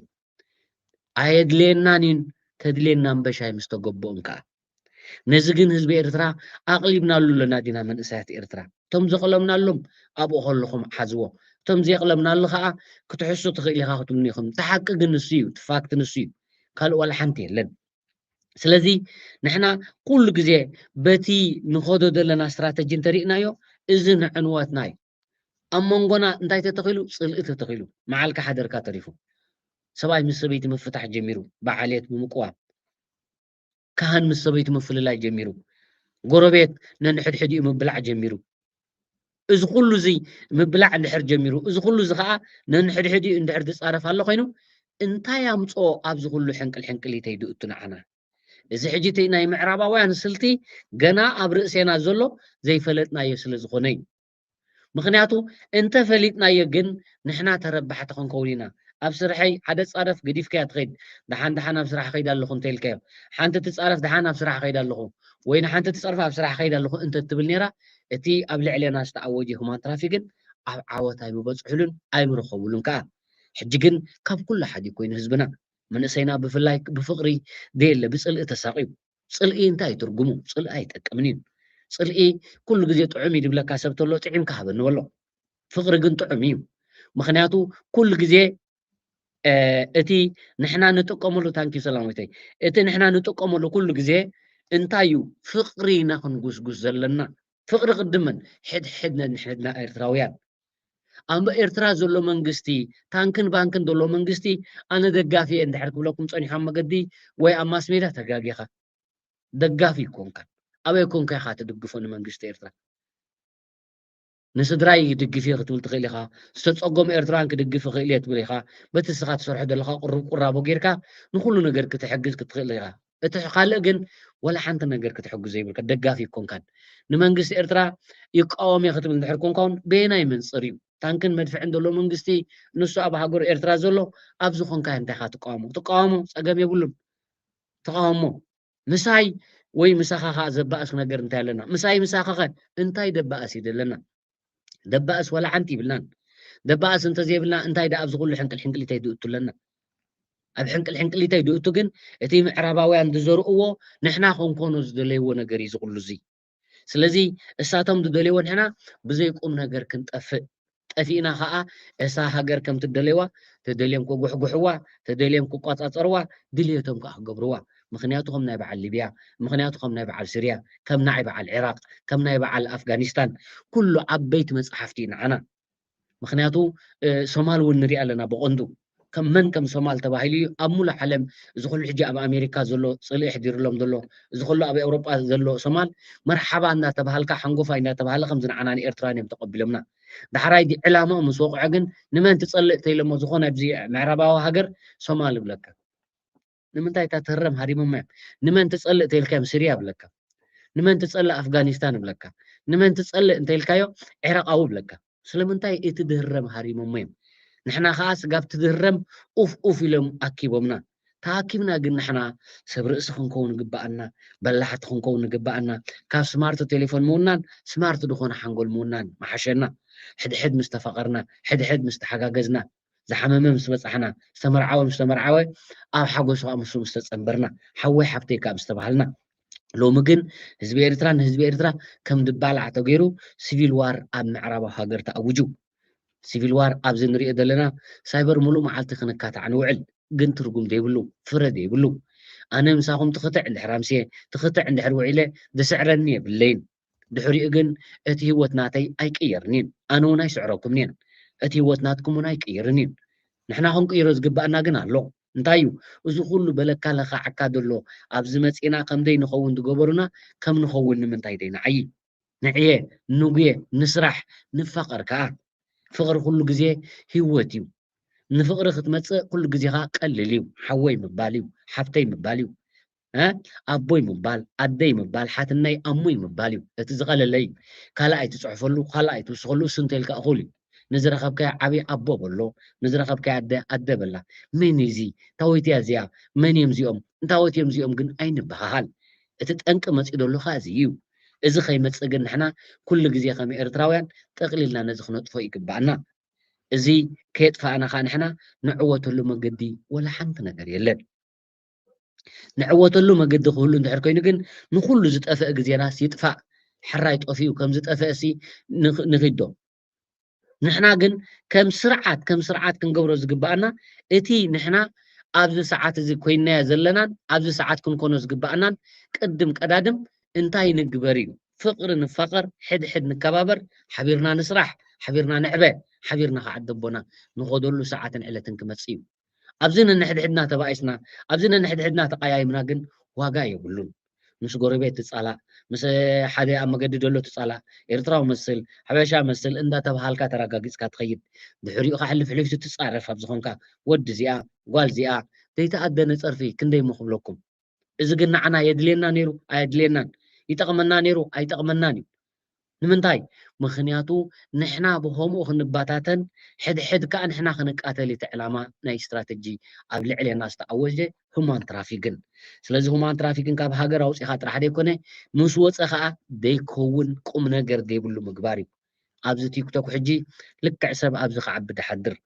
ኣየድልየናን እዩን፣ ተድልየና እምበሻ እዩ ምስ ተገብኦም ከኣ። ነዚ ግን ህዝቢ ኤርትራ ኣቕሊብናሉ ኣለና ዲና መንእሰያት ኤርትራ? እቶም ዘቕለምናሎም ኣብኡ ከለኹም ሓዝዎ። እቶም ዘየቕለምናሉ ከኣ ክትሕሱ ትኽእል ኢኻ ክትብሉኒ ኢኹም። እቲ ሓቂ ግን ንሱ እዩ፣ እቲ ፋክት ንሱ እዩ። ካልእ ዋላ ሓንቲ የለን። ስለዚ ንሕና ኩሉ ግዜ በቲ ንኸዶ ዘለና ስትራተጂ እንተሪእናዮ እዚ ንዕንወትና እዩ። ኣብ መንጎና እንታይ ተተኺሉ? ጽልኢ ተተኺሉ። መዓልካ ሓደርካ ተሪፉ። ሰብኣይ ምስ ሰበይቲ ምፍታሕ ጀሚሩ፣ ብዓሌት ብምቅዋም። ካህን ምስ ሰበይቱ ምፍልላይ ጀሚሩ። ጎረቤት ነንሕድሕዲኡ ምብላዕ ጀሚሩ። እዚ ኩሉ እዚ ምብላዕ እንድሕር ጀሚሩ፣ እዚ ኩሉ እዚ ኸኣ ነንሕድሕዲኡ እንድሕር ዝጻረፍ ኣሎ ኮይኑ፣ እንታይ ኣምጽኦ ኣብዚ ኩሉ ሕንቅል ሕንቅሊተይ ድእቱ ንዓና? እዚ ሕጂ እቲ ናይ ምዕራባውያን ስልቲ ገና ኣብ ርእሴና ዘሎ ዘይፈለጥናዮ ስለ ዝኾነ እዩ። ምኽንያቱ እንተፈሊጥናዮ ግን ንሕና ተረባሕቲ ክንከውን ኢና። ኣብ ስርሐይ ሓደ ጻረፍ ገዲፍካያ ትኸይድ፣ ደሓን ደሓን ኣብ ስራሕ ከይድ ኣለኹ እንተ ኢልካዮ፣ ሓንቲ ትጻረፍ ደሓን ኣብ ስራሕ ከይድ ኣለኹ ወይ ንሓንቲ ትጸርፍ ኣብ ስራሕ ከይድ ኣለኹ እንተ ትብል ነይራ፣ እቲ ኣብ ልዕሌና ዝተኣወጀ ሁማን ትራፊክን ኣብ ዓወት ኣይምበጽሑሉን ኣይምረኸቡሉን ከኣ። ሕጂ ግን ካብ ኩሉ ሓዲኡ ኮይኑ ህዝብና፣ መንእሰይና ብፍላይ ብፍቕሪ ደየለ ብጽልኢ ተሳቕዩ። ጽልኢ እንታይ እዩ ትርጉሙ? ጽልኢ ኣይጠቅምን እዩ። ጽልኢ ኩሉ ግዜ ጥዑም እዩ ዝብለካ ሰብ ተሎ ጥዒምካ ሃበኒ በሎ። ፍቕሪ ግን ጥዑም እዩ። ምኽንያቱ ኩሉ ግዜ፣ እ፣ እቲ ንሕና ንጥቀመሉ፣ ታንኪ ሰላማዊተይ፣ እቲ ንሕና ንጥቀመሉ ኩሉ ግዜ እንታይ እዩ? ፍቕሪ ኢና ክንጉስጉስ ዘለና። ፍቕሪ ቅድምን ሕድሕድ ነንሕድና ኤርትራውያን። ኣብ ኤርትራ ዘሎ መንግስቲ፣ ታንክን ባንክን ዘሎ መንግስቲ ኣነ ደጋፊ እየ እንድሕር ክብለኩም ጸኒሖም መገዲ ወይ ኣብ ማስ ሜዳ ተጋጊኻ። ደጋፊ ይኮንካን። ኣበይ ኮንካ ኢኻ ትድግፎ ንመንግስቲ ኤርትራ? ንስድራይ ይድግፍ እየ ክትብል ትኽእል ኢኻ። ዝተጸገሙ ኤርትራውያን ክድግፍ ይኽእል እየ ትብል ኢኻ። በቲ ንስኻ ትሰርሖ ዘለኻ ቁሩብ ቁራቦ ጌርካ ንኹሉ ነገር ክትሕግዝ ክትኽእል ኢኻ። እቲ ካልእ ግን ወላ ሓንቲ ነገር ክትሕግዞ የብልካ፣ ደጋፊ ኣይኮንካን። ንመንግስቲ ኤርትራ ይቃወም እየ ክትብል እንድሕር ኮንካ እውን በየናይ መንጽር እዩ? ታንክን መድፍዕን ዘሎ መንግስቲ ንሱ ኣብ ሃገሩ ኤርትራ ዘሎ ኣብ ዝኾንካዮ እንታይ ኢኻ ትቃወሞ? ትቃወሞ፣ ጸገም የብሉን። ተቃውሞ ምሳይ ወይ ምሳኻ ኸኣ ዘባእስ ነገር እንታይ ኣለና? ምሳይ ምሳኻ ኸ እንታይ ደባእስ እዩ ዘለና? ደባእስ ወላ ሓንቲ ይብልናን። ደባእስ እንተዘይብልና እንታይ ደኣ ኣብዚ ኩሉ ሕንቅል ሕንቅሊተይ ድእቱ ኣለና? ኣብ ሕንቅል ሕንቅሊተይ ድእቱ ግን እቲ ምዕራባውያን ዝዘርእዎ ንሕና ክንኮኖ ዝደለይዎ ነገር እዩ ዝኹሉ እዚ። ስለዚ እሳቶም ዝደልይዎ ንሕና ብዘይ ቁም ነገር ክንጠፍእ፣ ጠፊእና ኸኣ እሳ ሃገር ከም ትደለይዋ ተደልዮም ክጉሕጉሕዋ፣ ተደልዮም ክቆጻጸርዋ፣ ድልየቶም ከኣ ክገብርዋ። ምኽንያቱ ከም ናይ በዓል ሊብያ፣ ምኽንያቱ ከም ናይ በዓል ስርያ፣ ከም ናይ በዓል ዒራቕ፣ ከም ናይ በዓል ኣፍጋኒስታን፣ ኩሉ ዓበይቲ መጻሕፍቲ እዩ ንዓና። ምኽንያቱ እ፣ ሶማል እውን ንሪኣ ኣለና ብቐንዱ። ከም መን ከም ሶማል ተባሂሉ እዩ ኣብ ሙሉእ ዓለም እዚ ኩሉ ሕጂ ኣብ ኣሜሪካ ዘሎ ጽልኢ ኣሕዲርሎም ዘሎ፣ እዚ ኩሉ ኣብ ኤውሮጳ ዘሎ ሶማል መርሓባ እናተባሃልካ ሓንጎፋይ እናተባሃለ ከምዚ ንዓና ንኤርትራን እዮም ተቐቢሎምና። ዳሕራይ ዲ ዕላማኦም ምስ ወቕዐ ግን ንመን ትጸልእ ተይሎሞ ዝኾነ ኣብዚ ምዕራባዊ ሃገር ሶማል ይብለካ። ንምንታይ እታ ትህረም ሃሪሞማ እዮም? ንመን ትጸልእ ተይልካዮም ስርያ ይብለካ። ንመን ትጸልእ ኣፍጋኒስታን ይብለካ። ንመን ትጸልእ እንተይልካዮ ዒራቓዊ ይብለካ። ስለምንታይ እቲ ድህረም ሃሪሞሞ እዮም? ንሕና ኸኣ ስጋብ ትድህረም ኡፍ ኡፍ ኢሎም ኣኪቦምና። ተኣኪብና ግን ንሕና ሰብ ርእሲ ክንከውን ይግብኣና፣ በላሕቲ ክንከውን ይግብኣና። ካብ ስማርት ቴሌፎን ምውናን ስማርት ዝኾነ ሓንጎል ምውናን ምሓሸና። ሕድሕድ ምስ ተፋቐርና፣ ሕድሕድ ምስ ተሓጋገዝና፣ ዝሓመመ ምስ በጻሕና፣ ዝተመርዓወ ምስ ተመርዓወ፣ ኣብ ሓጎሱ ከኣ ምስኡ ምስ ተጸንበርና፣ ሓወይ ሓብተይ ከኣ ምስ ተባሃልና። ሎሚ ግን ህዝቢ ኤርትራ ንህዝቢ ኤርትራ ከም ድባላዕ ተገይሩ ሲቪል ዋር ኣብ ምዕራባዊ ሃገር ተኣዊጁ። ሲቪል ዋር ኣብዚ ንሪኦ ዘለና ሳይበር ሙሉእ መዓልቲ ክንካታዕ ንውዕል፣ ግን ትርጉም ዘይብሉ፣ ፍረ ዘይብሉ። ኣነ ምሳኹም ትኽትዕ እንድሕር ኣምስየ፣ ትኽትዕ እንድሕር ውዒለ፣ ዝስዕረኒ የብለይን። ድሕሪኡ ግን እቲ ህይወት ናተይ ኣይቅየርን እዩ። ኣነ እውን ኣይስዕረኩምን እየ። እቲ ህይወት ናትኩም እውን ኣይቅየርን እዩ። ንሕና ክንቅይሮ ዝግባኣና ግን ኣሎ። እንታይ እዩ? እዚ ኩሉ በለካ ለኻዕካ ዘሎ ኣብዚ መጺና ከም ደይንኸውን ዝገበሩና ከም ንኸውን ንምንታይ ደይንዓዪ? ንዕየ፣ ንጉየ፣ ንስራሕ፣ ንፋቐር ከኣ። ፍቕሪ ኩሉ ግዜ ህይወት እዩ። ንፍቕሪ ክትመጽእ ኩሉ ግዜ ከኣ ቀሊል እዩ። ሓወይ ምባል እዩ፣ ሓፍተይ ምባል እዩ። እ? ኣቦይ ምባል፣ ኣደይ ምባል፣ ሓትነይ ኣሙይ ምባል እዩ። እቲ ዝቐለለ እዩ። ካልኣይ ትጽሕፈሉ፣ ካልኣይ ትውስኸሉ፣ እሱ እንተኢልካ እኹል እዩ። ንዝረኸብካዮ ዓቢ ኣቦ በሎ፣ ንዝረኸብካዮ ኣደ ኣደ በላ። መን እዩ እዚ? እንታወት እያ እዚኣ? መን እዮም እዚኦም? እንታወት እዮም እዚኦም ግን ኣይንበሃሃል። እቲ ጠንቂ መጺኡ ዘሎ ኸኣ እዚ እዩ። እዚ ከይመጽእ ግን ንሕና ኩሉ ግዜ ከም ኤርትራውያን ጠቕሊልና ነዚ ክነጥፎ ይግባኣና። እዚ ከየጥፋእና ኸኣ ንሕና ንዕወተሉ መገዲ ወላ ሓንቲ ነገር የለን። ንዕወተሉ መገዲ ክህሉ እንድሕር ኮይኑ ግን ንኹሉ ዝጠፍአ ግዜናስ ይጥፋእ። ሕራይ ጠፊኡ ከም ዝጠፍአ ሲ ንኽ-፣ ንኺዶ። ንሕና ግን ከም ስርዓት፣ ከም ስርዓት ክንገብሮ ዝግባኣና እቲ ንሕና ኣብዚ ሰዓት እዚ ኮይናዮ ዘለናን ኣብዚ ሰዓት ክንኮኖ ዝግባኣናን ቅድም ቀዳድም እንታይ ንግበር እዩ። ፍቕሪ ንፋቐር፣ ሕድሕድ ንከባበር፣ ሓቢርና ንስራሕ፣ ሓቢርና ንዕበ፣ ሓቢርና ከዓ ደቦና ንኸደሉ ሰዓትን ዕለትን ክመጽእ እዩ። ኣብዚ ነንሕድሕድና ተባኢስና፣ ኣብዚ ነንሕድሕድና ተቐያይምና ግን ዋጋ የብሉን። ምስ ጎረቤት ትጻላእ፣ ምስ ሓደ ኣብ መገዲ ዘሎ ትጻላእ፣ ኤርትራዊ መስል፣ ሓበሻ መስል እንዳተባሃልካ ተረጋጊጽካ ትኸይድ። ድሕሪኡ ከዓ ሕልፍ ሕሊፍ ትጻረፍ ኣብ ዝኾንካ፣ ወዲ እዚኣ፣ ጓል እዚኣ፣ ዘይተኣደነ ጸርፊ ክንደይ እሞ ክብለኩም። እዚ ግን ንዓና የድልየና ነይሩ ኣየድልየናን፣ ይጠቕመና ነይሩ ኣይጠቕመናን እዩ። ንምንታይ? ምኽንያቱ ንሕና ብኸምኡ ክንበታተን፣ ሕድሕድ ከኣ ንሕና ክንቃተል እቲ ዕላማ ናይ ስትራተጂ ኣብ ልዕሌና ዝተኣወጀ ሁማን ትራፊክን። ስለዚ ሁማን ትራፊክን ካብ ሃገር ኣውጺኻ ጥራሕ ዘይኮነ፣ ምስ ወጸ ከኣ ዘይከውን ቁም ነገር ዘይብሉ ምግባር እዩ። ኣብዚ ቲክቶክ ሕጂ ልክዕ ሰብ ኣብዚ ክዓቢ ድሓድር፣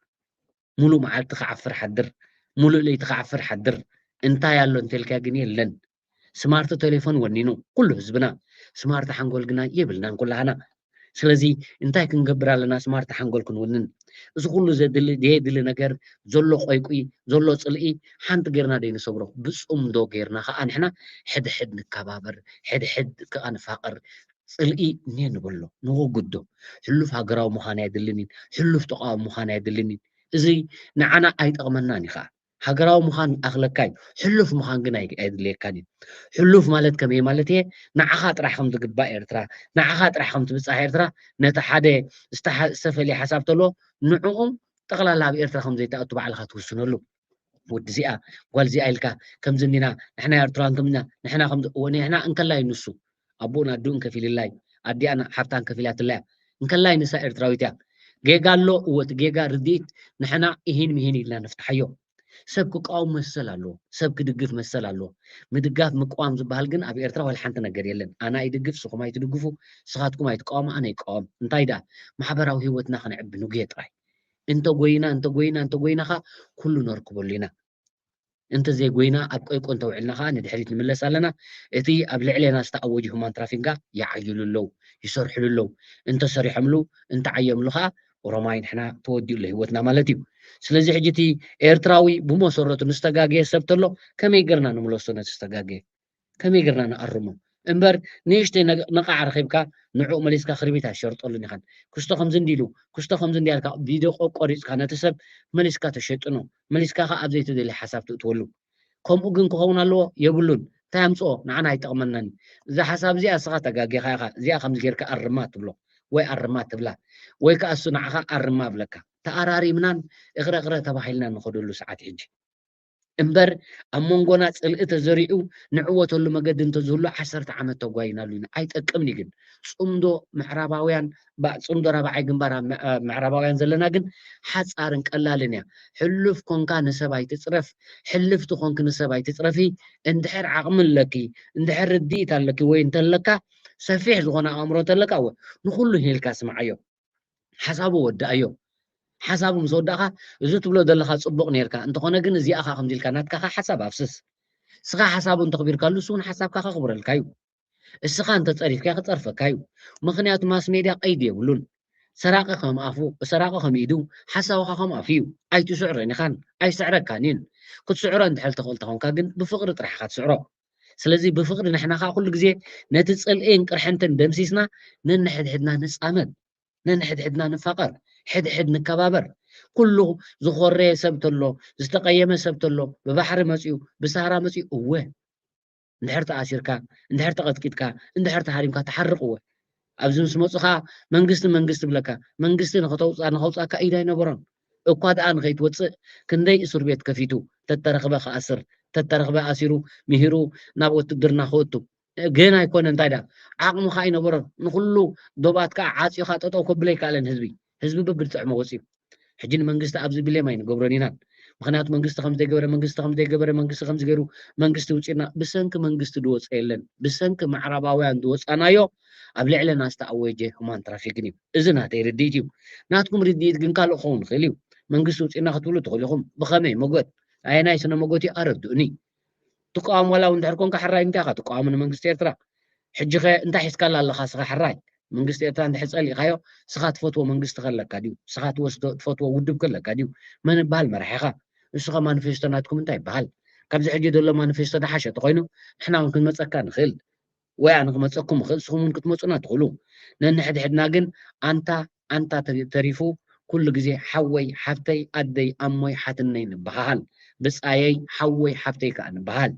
ሙሉእ መዓልቲ ክዓፍር ሓድር፣ ሙሉእ ለይቲ ክዓፍር ሓድር፣ እንታይ ኣሎ እንተልካ ግን የለን። ስማርት ቴሌፎን ወኒኑ ኩሉ ህዝብና፣ ስማርት ሓንጎል ግና የብልናን ኩላህና። ስለዚ እንታይ ክንገብር ኣለና ስማርት ሓንጎል ክንውንን? እዚ ኩሉ ዘድሊ ዘየድሊ ነገር ዘሎ ቆይቁይ፣ ዘሎ ጽልኢ ሓንቲ ጌርና ደይንሰግሮ፣ ብጽምዶ ጌርና ከኣ ንሕና ሕድሕድ ንከባበር፣ ሕድሕድ ከኣ ንፋቐር። ጽልኢ እኔ ንበሎ፣ ንወግዶ። ሕሉፍ ሃገራዊ ምዃን ኣየድልን እዩ፣ ሕሉፍ ተቃዋሚ ምዃን ኣየድልን እዩ። እዚ ንዓና ኣይጠቕመናን እዩ ከኣ። ሃገራዊ ምዃን ኣኽለካ እዩ። ሕሉፍ ምዃን ግን ኣይ-፣ ኣየድልየካን እዩ። ሕሉፍ ማለት ከመይ ማለት እየ? ንዓኻ ጥራሕ ከም ትግባእ ኤርትራ፣ ንዓኻ ጥራሕ ከም ትብጻሕ ኤርትራ፣ ነቲ ሓደ ዝተሓ-፣ ዝተፈልየ ሓሳብ ተሎ ንዕኡ ጠቕላላ ኣብ ኤርትራ ከም ዘይትኣቱ ባዕልኻ ትውስነሉ። ወዲ እዚኣ፣ ጓል እዚኣ ኢልካ፣ ከምዚ እንዲና፣ ንሕና ኤርትራውያን ከምዚና፣ ንሕና ከምዚ፣ እወ፣ ንሕና እንከላይ ንሱ፣ ኣቦኡን ኣዲኡን ከፊልላይ፣ ኣዲኣን ሓብታን ከፊላትላያ፣ እንከላይ ንሳ ኤርትራዊት እያ። ጌጋ ኣሎ፣ እወ፣ እቲ ጌጋ ርድኢት፣ ንሕና ኢሂን ምሂን ኢልና ንፍትሓዮ። ሰብ ክቃወም መሰል ኣለዎ፣ ሰብ ክድግፍ መሰል ኣለዎ። ምድጋፍ ምቅዋም ዝበሃል ግን ኣብ ኤርትራ ዋላ ሓንቲ ነገር የለን። ኣነ ኣይድግፍ፣ ስኹም ኣይትድግፉ፣ ስኻትኩም ኣይትቃወሙ፣ ኣነ ይቃወም። እንታይ ደኣ? ማሕበራዊ ህይወትና ከነዕቢ ንጉየ ጥራይ። እንተ ጎይና፣ እንተ ጎይና፣ እንተ ጎይና ኸኣ ኩሉ ነርክበሉ ኢና። እንተ ዘይጎይና ኣብ ቆይቆ እንተ ውዕልና ኸኣ ንድሕሪት ንምለስ ኣለና። እቲ ኣብ ልዕሌና ዝተኣወጁ ሁማን ትራፊንጋ ይዓይሉ ኣለዉ፣ ይሰርሕሉ ኣለዉ። እንተ ሰሪሖምሉ፣ እንተ ዓየምሉ ኸኣ ኦሮማይ ንሕና ተወዲኡ ኣሎ ህይወትና ማለት እዩ። ስለዚ ሕጂ እቲ ኤርትራዊ ብመሰረቱ ንዝተጋገየ ሰብ ተሎ ከመይ ጌርና ንምለሶ ነቲ ዝተጋገየ? ከመይ ጌርና ንኣርሞ? እምበር ንእሽተይ ነግ-፣ ነቓዕ ረኺብካ ንዕኡ መሊስካ ክርቢት ኣይሸርጠሉን ኢኻን። ክስቶ ከምዚ እንዲ ኢሉ፣ ክስቶ ከምዚ እንዲ ኣልካ ቪድዮ ቆ-፣ ቆሪጽካ ነቲ ሰብ መሊስካ ተሸጥኖ፣ መሊስካ ኸኣ ኣብ ዘይተደልየ ሓሳብ ትእትወሉ። ከምኡ ግን ክኸውን ኣለዎ? የብሉን። እንታይ ኣምጽኦ? ንዓና ኣይጠቕመናን። እዛ ሓሳብ እዚኣ እስኻ ተጋጊኻ ኢኻ፣ እዚኣ ከምዚ ጌርካ ኣርማ ትብሎ ወይ ኣርማ ትብላ፣ ወይ ከኣ እሱ ንዓኻ ኣርማ እብለካ። ተኣራሪምናን እኽረ እኽረ ተባሂልናን ንኸደሉ ሰዓት ሕጂ። እምበር ኣብ መንጎና ጽልኢ ተዘሪዑ ንዕወተሉ መገዲ እንተዝህሉ ዓሰርተ ዓመት ተጓይናሉ ኢና። ኣይጠቅምን እዩ ግን። ጽምዶ ምዕራባውያን፣ ባ-፣ ጽምዶ ራብዓይ ግንባር ኣብ ምዕ-፣ ምዕራባውያን ዘለና ግን ሓጻርን ቀላልን እያ። ሕሉፍ ኮንካ ንሰብ ኣይትጽረፍ፣ ሕልፍቲ ኮንክ ንሰብ ኣይትጽረፊ። እንድሕር ዓቕሚ ኣለኪ፣ እንድሕር ርድኢት ኣለኪ ወይ እንተለካ፣ ሰፊሕ ዝኾነ ኣእምሮ እንተለካ፣ እወ፣ ንኹሉ ሂልካ ስምዓዮ። ሓሳቡ ወዳእዮ። ሓሳቡ ምስ ወዳእኻ፣ እዚ ትብሎ ዘለኻ ጽቡቕ ኔርካ፣ እንተኾነ ግን እዚኣ ኸኣ ከምዚ ኢልካ፣ ናትካ ኸኣ ሓሳብ ኣፍስስ። እስኻ ሓሳቡ እንተኽቢርካሉ፣ እሱ እውን ሓሳብካ ከኽብረልካ እዩ። እስኻ እንተጸሪፍካዮ፣ ክጸርፈካ እዩ። ምኽንያቱ ማስ ሜድያ ቀይዲ የብሉን። ሰራቒ ከም ኣፉ፣ ሰራቒ ከም ኢዱ፣ ሓሳውኻ ከም ኣፉ እዩ። ኣይትስዕሮን ኢኻን፣ ኣይስዕረካን እዩን። ክትስዕሮ እንድሕር ትኽእል ተኾንካ ግን፣ ብፍቕሪ ጥራሕ ኢኻ ትስዕሮ። ስለዚ ብፍቕሪ ንሕና ኸኣ ኩሉ ግዜ ነቲ ጽልኢን ቅርሕንትን ደምሲስና፣ ነንሕድሕድና ንጻመድ። ነንሕድሕድና ንፋቐር፣ ሕድሕድ ንከባበር። ኩሉ ዝኾረየ ሰብ ተሎ፣ ዝተቐየመ ሰብ ተሎ፣ ብባሕሪ መጺኡ፣ ብሳህራ መጺኡ፣ እወ። እንድሕር ተኣሲርካ፣ እንድሕር ተቐጥቂጥካ፣ እንድሕር ተሃሪምካ፣ ትሓርቕ፣ እወ። ኣብዚ ምስ መጹ ኸኣ መንግስቲ፣ መንግስቲ ይብለካ። መንግስቲ ንኸተውጽኣ-፣ ንኸውጽኣካ ኢድ ኣይነበሮን። እኳ ደኣ ንኸይትወጽእ ክንደይ እስር ቤት ከፊቱ፣ ተተረኽበ ክኣስር፣ ተተረኽበ ኣሲሩ፣ ምሂሩ ናብ ውትድርና ክወቱ። ግን ኣይኮነ፣ እንታይ ደኣ ዓቕሚ ኸኣ ኣይነበሮን። ንኹሉ ዶባት ከኣ ዓጽዩ ኸኣ ጠጠው ከብሎ ኣይከኣለን ህዝቢ። ህዝቢ በብዝጥዕሞ ወጽዩ። ሕጂ ንመንግስቲ ኣብዚ ብሌም ኣይንገብሮን ኢናን። ምኽንያቱ መንግስቲ ከም ዘይገበረ፣ መንግስቲ ከም ዘይገበረ፣ መንግስቲ ከም ዝገይሩ፣ መንግስቲ ውጺና፣ ብሰንኪ መንግስቲ ዝወጸ የለን። ብሰንኪ ምዕራባውያን ዝወጻናዮ ኣብ ልዕለና ዝተኣወጀ ሁማን ትራፊክን እዩ። እዚ ናተይ ርድኢት እዩ። ናትኩም ርድኢት ግን ካልእ ክኸውን ይኽእል እዩ። መንግስቲ ውጺና ክትብሉ ትኽእሉ ኢኹም። ብኸመይ መጎት? ኣየናይ ስነ መጎት እዩ? ኣረድኡኒ። ትቃወም ዋላ እውን እንድሕር ኮንካ ሕራይ እንታይ ኢኻ ትቃወም ንመንግስቲ ኤርትራ? ሕጂ ኸ እንታይ ሒዝካላ ኣለኻ ስኻ ሕራይ? መንግስቲ ኤርትራ እንድሕር ጸሊእኻዮ፣ ስኻ ትፈትዎ መንግስቲ ከለካ ድዩ? ስኻ ትወስዶ፣ ትፈትዎ ውድብ ከለካ ድዩ? መን ይበሃል መራሒኻ? እሱ ኸ ማኒፌስቶ ናትኩም እንታይ ይበሃል? ካብዚ ሕጂ ዘሎ ማኒፌስቶ ዝሓሸ ተኾይኑ፣ ንሕና እውን ክንመጸካ ንኽእል። ወይ ኣነ ክመጸኩም እኽእል፣ ንስኹም እውን ክትመጹና ትኽእሉ። ነንሕድሕድና ግን ኣንታ፣ ኣንታ ተ-፣ ተሪፉ፣ ኩሉ ግዜ ሓወይ፣ ሓብተይ፣ ኣደይ፣ ኣሞይ፣ ሓትነይ ንበሃሃል። ብጻየይ፣ ሓወይ፣ ሓብተይ ከኣ ንበሃል።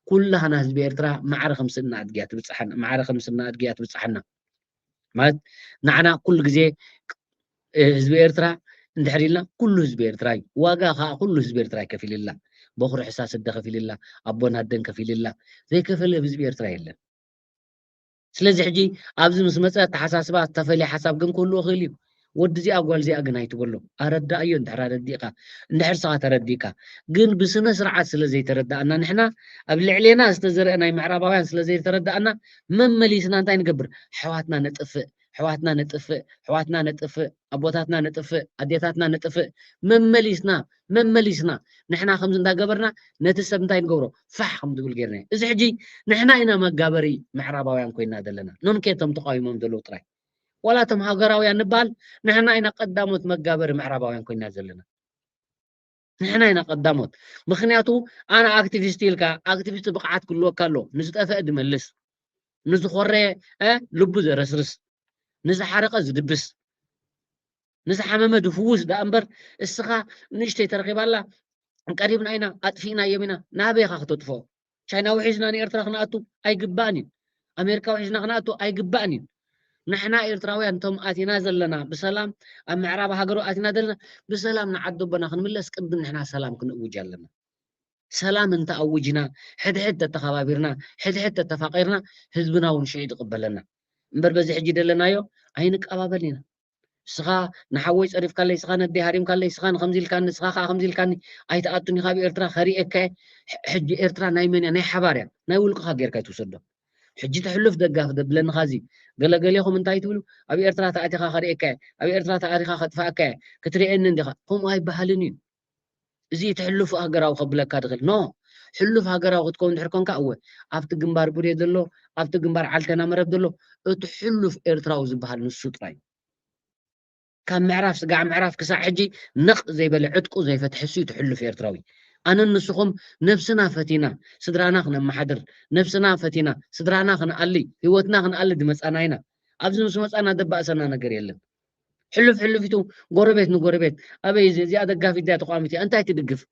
ኩላህና ህዝቢ ኤርትራ ማዕረ ከም ስእና ኣድጊ እያ ትብጽሓና፣ ማዕረ ከም ስእና ኣድጊ እያ ትብጽሓና። ማለት ንዓና ኩሉ ግዜ፣ እ፣ ህዝቢ ኤርትራ እንድሕር ኢልና ኩሉ ህዝቢ ኤርትራ እዩ። ዋጋ ከኣ ኩሉ ህዝቢ ኤርትራ ይከፊልላ። በኹሪ ሕሳስ ኣደ ከፊልላ፣ ኣቦን ኣደን ከፊልላ። ዘይከፈለ ህዝቢ ኤርትራ የለን። ስለዚ ሕጂ ኣብዚ ምስ መጸ ኣተሓሳስባ ዝተፈልየ ሓሳብ ግን ክህልዎ ይኽእል እዩ። ወዲ እዚኣ ጓል እዚኣ ግን ኣይትበሎ። ኣረዳእዮ እንድሕር ኣረዲእካ፣ እንድሕር ስኻ ተረዲእካ። ግን ብስነ ስርዓት ስለ ዘይተረዳእና ንሕና ኣብ ልዕሌና ዝተዘርአ ናይ ምዕራባውያን ስለ ዘይተረዳእና መመሊስና እንታይ ንገብር? ኣሕዋትና ነጥፍእ፣ ኣሕዋትና ነጥፍእ፣ ኣሕዋትና ነጥፍእ፣ ኣቦታትና ነጥፍእ፣ ኣዴታትና ነጥፍእ። መመሊስና፣ መመሊስና ንሕና ከምዚ እንዳገበርና ነቲ ሰብ እንታይ ንገብሮ? ፋሕ ከም ዝብል ጌርና። እዚ ሕጂ ንሕና ኢና መጋበሪ ምዕራባውያን ኮይና ዘለና። ኖንኬ እቶም ተቃዊሞም ዘለዉ ጥራይ። ዋላ እቶም ሃገራውያን ንበሃል ንሕና ኢና ቀዳሞት መጋበሪ ምዕራባውያን ኮይና ዘለና። ንሕና ኢና ቀዳሞት። ምኽንያቱ ኣነ ኣክቲቪስት ኢልካ፣ ኣክቲቪስት ብቕዓት ክህልወካ ኣሎ። ንዝጠፍአ ድመልስ፣ ንዝኾረየ፣ እ፣ ልቡ ዘረስርስ፣ ንዝሓረቐ ዝድብስ፣ ንዝሓመመ ድፍውስ ደኣ እምበር፣ እስኻ ንእሽተይ ተረኺባላ፣ ቀሪብና ኢና፣ ኣጥፊእናዮም ኢና። ናበይ ኢኻ ክተጥፍኦ? ቻይናዊ ሒዝና ንኤርትራ ክንኣቱ ኣይግባእን እዩ። ኣሜሪካዊ ሒዝና ክንኣቱ ኣይግባእን እዩ። ንሕና ኤርትራውያን እቶም ኣቲና ዘለና ብሰላም፣ ኣብ ምዕራብ ሃገሩ ኣቲና ዘለና ብሰላም ንዓዲ ኣቦና ክንምለስ ቅድም ንሕና ሰላም ክንእውጅ ኣለና። ሰላም እንተኣውጅና፣ ሕድሕድ ተተኸባቢርና፣ ሕድሕድ ተተፋቒርና፣ ህዝብና እውን ሽዑ ይቕበለና። እምበር በዚ ሕጂ ዘለናዮ ኣይንቀባበል ኢና። ንስኻ ንሓወይ ጸሪፍካለይ፣ ንስኻ ነደይ ሃሪምካለይ፣ ንስኻ ንኸምዚ ኢልካኒ፣ ንስኻ ከኣ ከምዚ ኢልካኒ፣ ኣይትኣቱን ኢኻ ኣብ ኤርትራ፣ ከርእየካ እየ። ሕ-፣ ሕጂ ኤርትራ ናይ መን እያ? ናይ ሓባር እያ። ናይ ውልቅኻ ጌርካ ኣይትውሰዶ። ሕጂ እቲ ሕሉፍ ደጋፊ ዘብለኒ ኻዚ፣ ገለገሌኹም እንታይ ትብሉ? ኣብ ኤርትራ ተኣቲኻ ከርእየካ እየ፣ ኣብ ኤርትራ ተኣቲኻ ከጥፍኣካ እየ፣ ክትርእየኒ እንዲኻ። ከምኡ ኣይበሃልን እዩ። እዚ እቲ ሕሉፍ ሃገራዊ ከብለካ ዝኽእል። ኖ፣ ሕሉፍ ሃገራዊ ክትከውን እንድሕር ኮንካ፣ እወ፣ ኣብቲ ግንባር ቡሬ ዘሎ፣ ኣብቲ ግንባር ዓልተና መረብ ዘሎ፣ እቲ ሕሉፍ ኤርትራዊ ዝበሃል ንሱ ጥራይ እዩ። ካብ ምዕራፍ ስጋዕ ምዕራፍ ክሳዕ ሕጂ ነቕ ዘይበለ ዕጥቁ ዘይፈትሐ እሱ እዩ እቲ ሕሉፍ ኤርትራዊ። ኣነን ንስኹም ነብስና ፈቲና፣ ስድራና ክነመሓድር፣ ነብስና ፈቲና፣ ስድራና ክንኣሊ፣ ህይወትና ክንኣሊ ዝመጻና ኢና። ኣብዚ ምስ መጻና ዘባእሰና ነገር የለን። ሕሉፍ ሕሉፊቱ ጎረቤት ንጎረቤት፣ ኣበይ እዚ፣ እዚኣ ደጋፊት እዚኣ ተቃዋሚት እያ፣ እንታይ ትድግፍ?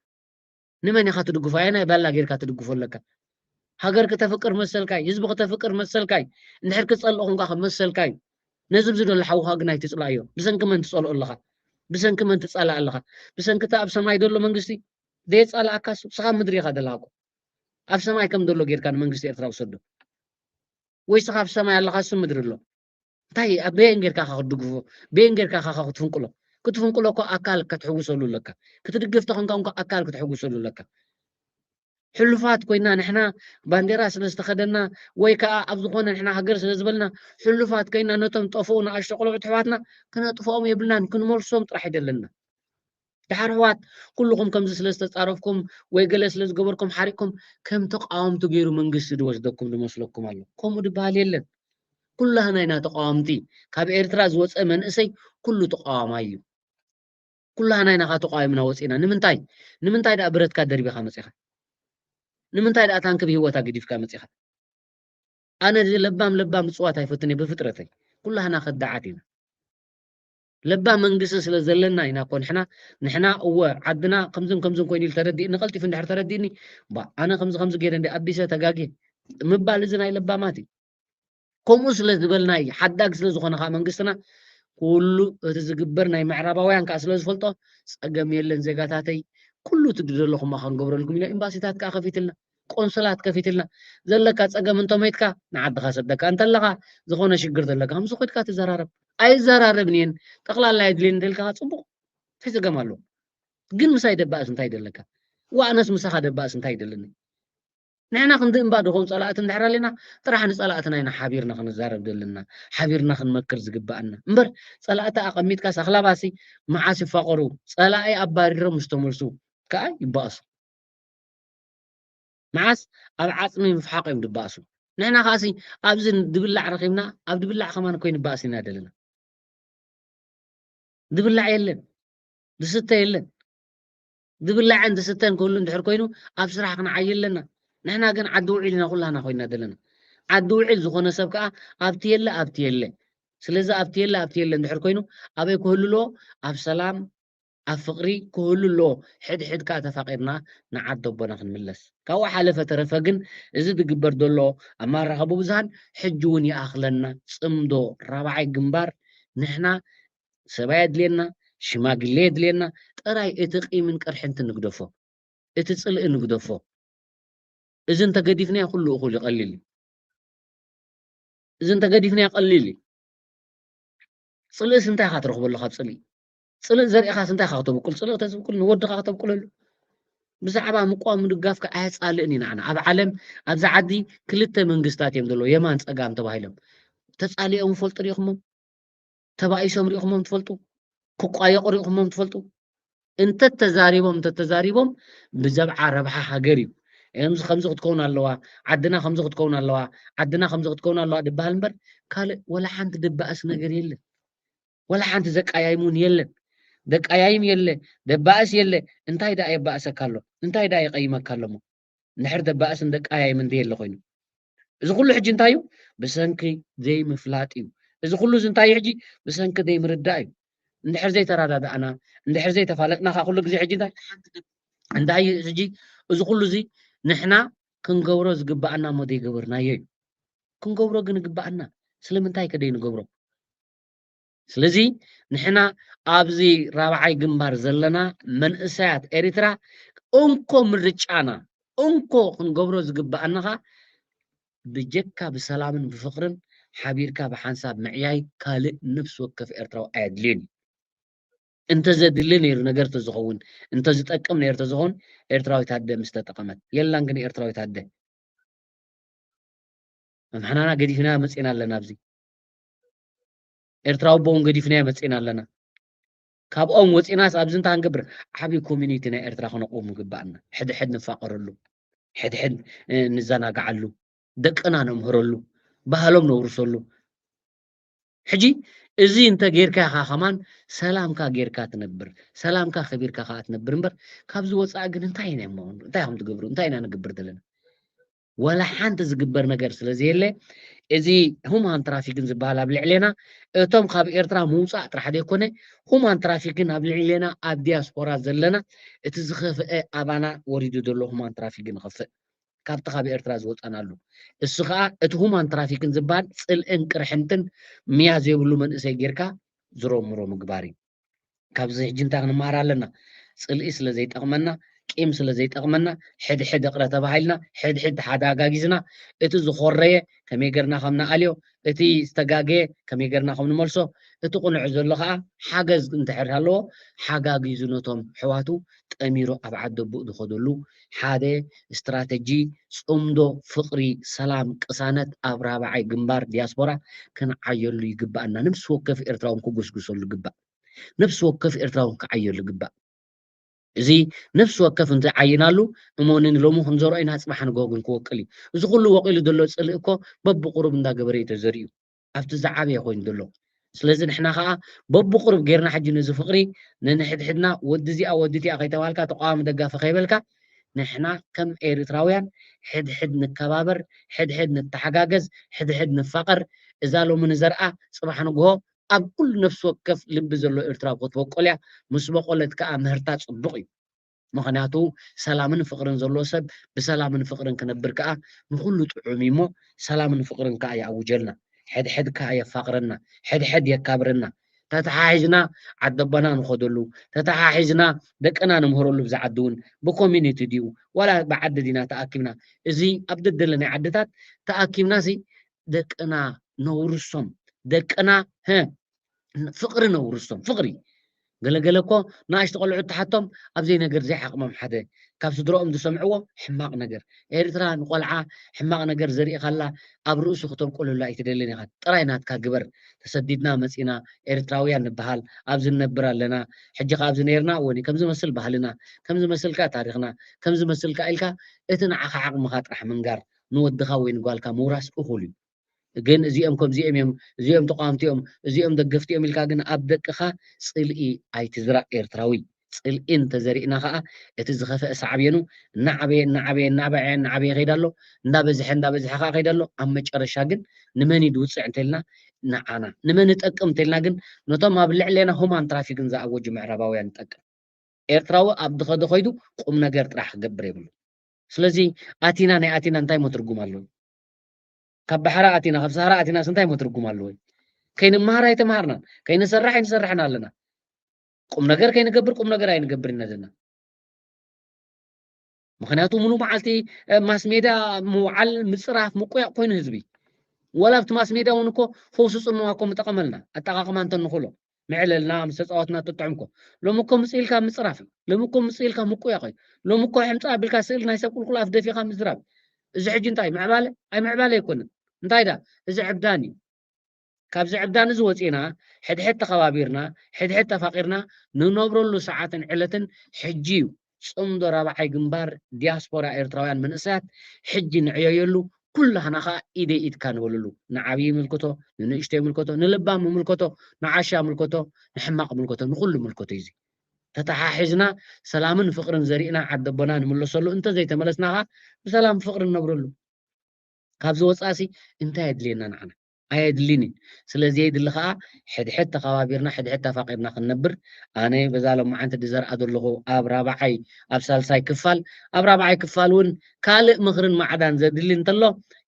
ንመን ኢኻ ትድግፎ? ኣየናይ ባላ ጌርካ ትድግፎ ኣለካ? ሃገር ክተፍቅር መሰልካይ፣ ህዝቢ ክተፍቅር መሰልካይ፣ እንድሕር ክጸልእ ኮንካ ከም መሰልካይ። ነዚ ኣብዚ ዘሎ ሓውኻ ግን ኣይትጽላእዮ። ብሰንኪ መን ትጸልኦ ኣለኻ? ብሰንኪ መን ትጻላእ ኣለኻ? ብሰንኪ እቲ ኣብ ሰማይ ዘሎ መንግስቲ ዘየጻላኣካ እሱ? ንስኻ ኣብ ምድሪ ኢኻ ዘለኻ እኮ። ኣብ ሰማይ ከም ዘሎ ጌርካ ንመንግስቲ ኤርትራ ውሰዶ። ወይ ንስኻ ኣብ ሰማይ ኣለኻ፣ እሱ ምድሪ ኣሎ። እንታይ፣ ኣብ በየን ጌርካ ኢኻ ክትድግፎ? በየን ጌርካ ኢኻ ክትፍንቅሎ? ክትፍንቅሎ እኮ ኣካል ክትሕውሰሉ ኣለካ። ክትድግፍ ተኾንካ እንኳ ኣካል ክትሕውሰሉ ኣለካ። ሕሉፋት ኮይና ንሕና ባንዴራ ስለ ዝተኸደና ወይ ከኣ ኣብ ዝኾነ ንሕና ሃገር ስለ ዝበልና ሕሉፋት ኮይና ነቶም ጠፍኡ ንኣሽቱ ቆልዑት ኣሕዋትና ክነጥፍኦም የብልናን፣ ክንመልሶም ጥራሕ እዩ ዘለና። ደሓር ኣሕዋት ኩልኹም ከምዚ ስለ ዝተጻረፍኩም ወይ ገለ ስለ ዝገበርኩም ሓሪቕኩም ከም ተቃወምቲ ገይሩ መንግስቲ ዝወስደኩም ዝመስለኩም ኣሎ። ከምኡ ዝበሃል የለን። ኩላህና ኢና ተቃወምቲ። ካብ ኤርትራ ዝወጸ መንእሰይ ኩሉ ተቃዋማይ እዩ። ኩላህና ኢና ካብ ተቃዊምና ወጺና። ንምንታይ? ንምንታይ ደኣ ብረትካ ደርቢኻ መጺኻ? ንምንታይ ደኣ ታንኪ ብህይወታ ገዲፍካ መጺኻ? ኣነ እዚ ለባም ለባም ምጽዋት ኣይፈትን እየ ብፍጥረተይ። ኩላህና ከዳዓት ኢና። ለባም መንግስቲ ስለ ዘለና ኢና እኮ ንሕና፣ ንሕና እወ ዓድና ከምዝን ከምዝን ኮይኑ ኢሉ ተረዲእኒ፣ ቀልጢፉ እንድሕር ተረዲእኒ፣ ባ፣ ኣነ ከምዚ ከምዚ ገይረ እንዲ ኣቢሰ ተጋግየ ምባል እዚ ናይ ለባማት እዩ። ከምኡ ስለ ዝበልና እዩ፣ ሓዳግ ስለ ዝኾነ ከዓ መንግስትና ኩሉ እቲ ዝግበር ናይ ምዕራባውያን ከዓ ስለ ዝፈልጦ ጸገም የለን ዜጋታተይ፣ ኩሉ እቲ ዝደለኹም ከዓ ክንገብረልኩም ኢለ ኤምባሲታት ከዓ ከፊትልና። ቆንስላት ከፊትልና። ዘለካ ጸገም እንተመይትካ ንዓድኻ ሰደካ እንተለኻ ዝኾነ ሽግር ዘለካ ከምዚ ኮይድካ ትዘራረብ። ኣይዘራረብን እየን፣ ጠቕላላ የድልየኒ እንተልካ ጽቡቕ፣ እንታይ ጸገም ኣለዎ? ግን ምሳይ ደባእስ እንታይ ደለካ? ዋኣነስ ምሳኻ ደባእስ እንታይ ደለኒ? ንሕና ክንዲ እምባ ድኾን ጸላእቲ እንድሕር ኣለና ጥራሕ ንጸላእትና ኢና ሓቢርና ክንዛረብ ዘለና፣ ሓቢርና ክንመክር ዝግባኣና እምበር ጸላእቲ ኣቐሚጥካስ ኣኽላባሲ መዓስ ይፋቐሩ? ጸላኢ ኣባሪሮም ምስ ተመልሱ ከኣ ይባእሱ። መዓስ ኣብ ዓጽሚ ምፍሓቕ እዮም ድባእሱ። ንሕና ከኣሲ ኣብዚ ድብላዕ ረኺብና ኣብ ድብላዕ ከማን እኮ ይንባእስ ኢና ደለና። ድብላዕ የለን፣ ድስተ የለን። ድብላዕን ድስተን ክህሉ እንድሕር ኮይኑ ኣብ ስራሕ ክንዓይ ኣለና። ንሕና ግን ዓዲ ውዒል ኢና ኩላህና ኮይና ዘለና። ዓዲ ውዒል ዝኾነ ሰብ ከኣ ኣብቲ የለ ኣብቲ የለ። ስለዚ ኣብቲ የለ ኣብቲ የለ እንድሕር ኮይኑ ኣበይ ክህሉ ኣለዎ? ኣብ ሰላም ኣብ ፍቕሪ ክህሉ ኣለዎ። ሕድሕድ ከኣ ተፋቒርና ንዓዲ ኣቦና ክንምለስ። ካብኡ ሓለፈ ተረፈ ግን እዚ ዝግበር ዘሎ ኣብ መራኸቢ ብዙሃን ሕጂ እውን ይኣኽለና። ጽምዶ ራብዓይ ግንባር ንሕና ሰብኣይ የድልየና፣ ሽማግሌ የድልየና፣ ጥራይ እቲ ቂምን ቅርሕንትን ንግደፎ። እቲ ጽልኢ ንግደፎ። እዚ እንተገዲፍናዮ ኩሉ እኹል እዩ፣ ቀሊል እዩ። እዚ እንተገዲፍናዮ ቀሊል እዩ። ጽልእስ እንታይ ኢኻ ትረኽበሉ ካብ ጽልኢ? ጽልእ ዘሪእኻስ እንታይ ኢኻ ክተብቁል? ጽልእ ተዝብቁል ንወድኻ ክተብቁለሉ። ብዛዕባ ምቋም ምድጋፍካ ኣየጻልእን እዩ ንዓና። ኣብ ዓለም፣ ኣብዚ ዓዲ ክልተ መንግስታት እዮም ዘለዉ፣ የማን ጸጋም ተባሂሎም። ተጻሊኦም ይፈልጡ ሪኢኹሞም? ተባኢሶም ሪኢኹሞም ትፈልጡ? ክቋየቑ ሪኢኹሞም ትፈልጡ? እንተተዛሪቦም፣ እንተተዛሪቦም ብዘብዓ ረብሓ ሃገር እዩ። ከምዚ፣ ከምዚ ክትከውን ኣለዋ፣ ዓድና ከምዚ ክትከውን ኣለዋ፣ ዓድና ከምዚ ክትከውን ኣለዋ ድበሃል እምበር ካልእ ወላ ሓንቲ ድባእስ ነገር የለን። ወላ ሓንቲ ዘቃያይም እውን የለን። ደቃያይም የለ፣ ደባእስ የለ። እንታይ ደኣ የባእሰካ ኣሎ? እንታይ ደኣ የቀይመካ ኣሎ እሞ? እንድሕር ደባእስን ደቃያይምን ደየለ ኮይኑ፣ እዚ ኩሉ ሕጂ እንታይ እዩ? ብሰንኪ ዘይምፍላጥ እዩ። እዚ ኩሉ እዚ እንታይ እዩ ሕጂ? ብሰንኪ ዘይምርዳእ እዩ። እንድሕር ዘይተረዳዳእና፣ እንድሕር ዘይተፋለጥና፣ ከዓ ኩሉ ግዜ ሕጂ እንታይ? እንታይ እዩ ሕጂ እዚ ኩሉ እዚ ንሕና ክንገብሮ ዝግባኣና እሞ ዘይገበርናዮ እዩ። ክንገብሮ ግን ይግባኣና። ስለምንታይ ከ ዘይንገብሮ? ስለዚ ንሕና ኣብዚ ራብዓይ ግንባር ዘለና መንእሰያት ኤሪትራ እንኮ ምርጫና እንኮ ክንገብሮ ዝግባኣና ኸኣ ብጀካ ብሰላምን ብፍቕርን ሓቢርካ ብሓንሳብ ምዕያይ ካልእ ነፍሲ ወከፍ ኤርትራዊ ኣየድልዮን እዩ። እንተዘድሊ ነይሩ ነገር ተዝኸውን እንተዝጠቅም ነይሩ ተዝኸውን ኤርትራዊት ኣደ ምስ ተጠቐመት የላን። ግን ኤርትራዊት ኣደ ኣምሓናና ገዲፍና መፂና ኣለና። ኣብዚ ኤርትራዊ ኣቦ እውን ገዲፍና መፂና ኣለና። ካብኦም ወፂናስ ኣብዚ እንታይ ክንገብር? ዓብዪ ኮሚኒቲ ናይ ኤርትራ ክነቁም ይግባኣና። ሕድሕድ ንፋቀረሉ፣ ሕድሕድ ንዘናግዓሉ፣ ደቅና ነምህረሉ፣ ባህሎም ነውርሰሉ። ሕጂ እዚ እንተ ጌርካ ኢኻ ከማን ሰላምካ ጌርካ ትነብር፣ ሰላምካ ከቢርካ ከዓ ትነብር እምበር ካብዚ ወፃኢ ግን እንታይ ኢና እሞ እንታይ ከም ትገብሩ እንታይ ኢና ንገብር ዘለና? ወላ ሓንቲ ዝግበር ነገር ስለ ዘየለ እዚ ሁማን ትራፊክን ዝበሃል ኣብ ልዕሌና እቶም ካብ ኤርትራ ምውፃእ ጥራሕ ዘይኮነ ሁማን ትራፊክን ኣብ ልዕሌና ኣብ ዲያስፖራ ዘለና እቲ ዝኸፍአ ኣባና ወሪዱ ዘሎ ሁማን ትራፊክን ይኸፍእ። ካብቲ ካብ ኤርትራ ዝወፃናሉ እሱ ከዓ እቲ ሁማን ትራፊክን ዝበሃል ፅልእን ቅርሕንትን ምያ ዘይብሉ መንእሰይ ጌርካ ዝረምሮ ምግባር እዩ። ካብዚ ሕጂ እንታይ ክንመሃር ኣለና? ፅልኢ ስለ ዘይጠቕመና፣ ቂም ስለ ዘይጠቕመና፣ ሕድሕድ እቕረ ተባሂልና፣ ሕድሕድ ተሓዳጋጊዝና፣ እቲ ዝኾረየ ከመይ ገርና ከም ንኣልዮ፣ እቲ ዝተጋገየ ከመይ ገርና ከም ንመልሶ፣ እቲ ቅኑዕ ዘሎ ከዓ ሓገዝ እንድሕር ሃለዎ ሓጋጊዙ ነቶም ኣሕዋቱ ጠሚሩ ኣብ ዓዲ ኣቦኡ ዝኸደሉ ሓደ ስትራተጂ፣ ፅምዶ፣ ፍቕሪ፣ ሰላም፣ ቅሳነት ኣብ ራብዓይ ግንባር ዲያስፖራ ክንዓየሉ ይግባኣና። ነፍሲ ወከፍ ኤርትራውን ክጉስጉሰሉ ይግባእ። ነፍሲ ወከፍ ኤርትራውን ክዓየሉ ይግባእ። እዚ ነፍሲ ወከፍ እንተዓይናሉ እሞንን ሎሚ ክንዘርኦ ኢና፣ ፅባሕ ንግሆ ግን ክወቅል እዩ። እዚ ኩሉ ወቂሉ ዘሎ ፅልኢ እኮ በብቁሩብ እንዳገበረ እዩ ተዘሪኡ። ኣብቲ ዝዓበየ ኮይኑ ዘሎ። ስለዚ ንሕና ከዓ በብቁሩብ ጌርና ሕጂ ነዚ ፍቕሪ ነንሕድሕድና ወዲ እዚኣ ወዲ እቲኣ ከይተባልካ ተቃዋሚ ደጋፊ ከይበልካ ንሕና ከም ኤርትራውያን ሕድሕድ ንከባበር፣ ሕድሕድ ንተሓጋገዝ፣ ሕድሕድ ንፋቐር። እዛ ሎሚ ንዘርኣ ጽባሕ ንግሆ ኣብ ኩሉ ነፍሲ ወከፍ ልቢ ዘሎ ኤርትራዊ ክትበቁል እያ። ምስ በቆለት ከዓ ምህርታ ጽቡቕ እዩ። ምኽንያቱ ሰላምን ፍቕርን ዘለዎ ሰብ ብሰላምን ፍቕርን ክነብር ከዓ ንኹሉ ጥዑም እዩ እሞ ሰላምን ፍቕርን ከዓ የኣውጀልና። ሕድሕድ ከዓ የፋቕረና፣ ሕድሕድ የካብረና። ተተሓሒዝና ዓዲ ኣቦና ንኸደሉ፣ ተተሓሒዝና ደቅና ነምህረሉ ብዛ ዓዲ እውን ብኮሚኒቲ ድዩ ዋላ ብዓዲ ዲና ተኣኪብና፣ እዚ ኣብ ደደለናይ ዓድታት ተኣኪብና ሲ ደቅና ነውርሶም፣ ደቅና ሀ ፍቕሪ ነውርሶም፣ ፍቕሪ። ገለገለ እኮ ንኣሽቱ ቆልዑ ተሓቶም ኣብ ዘይነገር ዘይዓቕሞም ሓደ ካብ ስድረኦም ዝሰምዕዎ ሕማቕ ነገር። ኤርትራ ንቆልዓ ሕማቕ ነገር ዘሪእኻላ ኣብ ርእሱ ክተብቁልላ ኣይትደልን ኢኻ። ጥራይ ናትካ ግበር። ተሰዲድና መጺና ኤርትራውያን ንበሃል፣ ኣብዚ ንነብር ኣለና። ሕጂ ከ ኣብዚ ነይርና ወኒ ከም ዝመስል ባህልና፣ ከም ዝመስል ከኣ ታሪኽና፣ ከም ዝመስል ከኣ ኢልካ እቲ ንዓኻ ዓቕምኻ ጥራሕ ምንጋር፣ ንወድኻ ወይ ንጓልካ ምውራስ እኹል እዩ። ግን እዚኦም ከምዚኦም እዮም፣ እዚኦም ተቃወምቲ እዮም፣ እዚኦም ደገፍቲ እዮም ኢልካ ግን ኣብ ደቅኻ ጽልኢ ኣይትዝራእ ኤርትራዊ። ጽልኢ እንተዘሪእና ኸኣ እቲ ዝኸፍአ ሳዕቤኑ እናዓበየ እናዓበየ እናበዐ እናዓበየ ይኸይድ ኣሎ። እንዳበዝሐ እንዳበዝሐ ኸኣ ይኸይድ ኣሎ። ኣብ መጨረሻ ግን ንመን እዩ ዝውጽዕ እንተልና ንዓና። ንመን ይጠቅም እንተልና ግን ነቶም ኣብ ልዕሌና ሁማን ትራፊክን ዝኣወጁ ምዕራባውያን ይጠቅም። ኤርትራዊ ኣብ ዝኸደ ኸይዱ ቁም ነገር ጥራሕ ክገብር የብሉ። ስለዚ ኣቲና ናይ ኣቲና እንታይ እሞ ትርጉም ኣለዎ? ካብ ባሕሪ ኣቲና ካብ ሳህራ ኣቲናስ እንታይ እሞ ትርጉም ኣለዎ? ከይንመሃር ኣይተምሃርናን፣ ከይንሰርሕ ኣይንሰርሕን ኣለና። ቁም ነገር ከይንገብር ቁም ነገር ኣይንገብርን ኣለና። ምኽንያቱ ሙሉ መዓልቲ ማስ ሜዳ ምውዓል ምፅራፍ ምቁያቕ ኮይኑ ህዝቢ ዋላ ኣብቲ ማስ ሜዳ እውን እኮ ፈውሲ ፅምዋ እኮ ምጠቐመልና ኣጠቓቕማ እንተንኽእሎ ምዕለልና ምስ ተፃወትና ጥጥዑም እኮ ሎሚ እኮ ምፅእ ኢልካ ምፅራፍ እዩ። ሎሚ እኮ ምፅእ ኢልካ ምቁያቕ እዩ። ሎሚ እኮ ሕምፃ ኣቢልካ ስእል ናይ ሰብ ቁልቁል ኣፍ ደፊኻ ምዝራብ። እዚ ሕጂ እንታይ ምዕባለ ኣይምዕባለ ኣይኮነን። እንታይ ዳ እዚ ዕብዳን እዩ። ካብዚ ዕብዳን እዚ ወፂና ሕድሕድ ተኸባቢርና ሕድሕድ ተፋቂርና ንነብረሉ ሰዓትን ዕለትን ሕጂ እዩ። ፅምዶ ራብዓይ ግንባር ዲያስፖራ ኤርትራውያን መንእሰያት ሕጂ ንዕየየሉ። ኩላህና ከዓ ኢደይ ኢድካ ንበለሉ። ንዓብዪ ይምልከቶ፣ ንንእሽቶ ይምልከቶ፣ ንልባም ይምልከቶ፣ ንዓሻ ይምልከቶ፣ ንሕማቕ ይምልከቶ፣ ንኹሉ ይምልከቶ እዩ። ተተሓሒዝና ሰላምን ፍቕርን ዘሪእና ዓዲ ኣቦና ንምለሰሉ፣ እንተዘይተመለስና ከዓ ብሰላም ፍቕሪ ንነብረሉ። ካብዚ ወፃእሲ እንታይ የድልየና ንዓና? ኣየድልን እዩ። ስለዚ የድሊ ከዓ ሕድሕድ ተኸባቢርና ሕድሕድ ተፋቂርና ክንነብር ኣነ በዛ ሎማዓንቲ ዝዘርኣ ዘለኹ ኣብ ራብዓይ ኣብ ሳልሳይ ክፋል ኣብ ራብዓይ ክፋል እውን ካልእ ምኽርን ማዕዳን ዘድሊ እንተሎ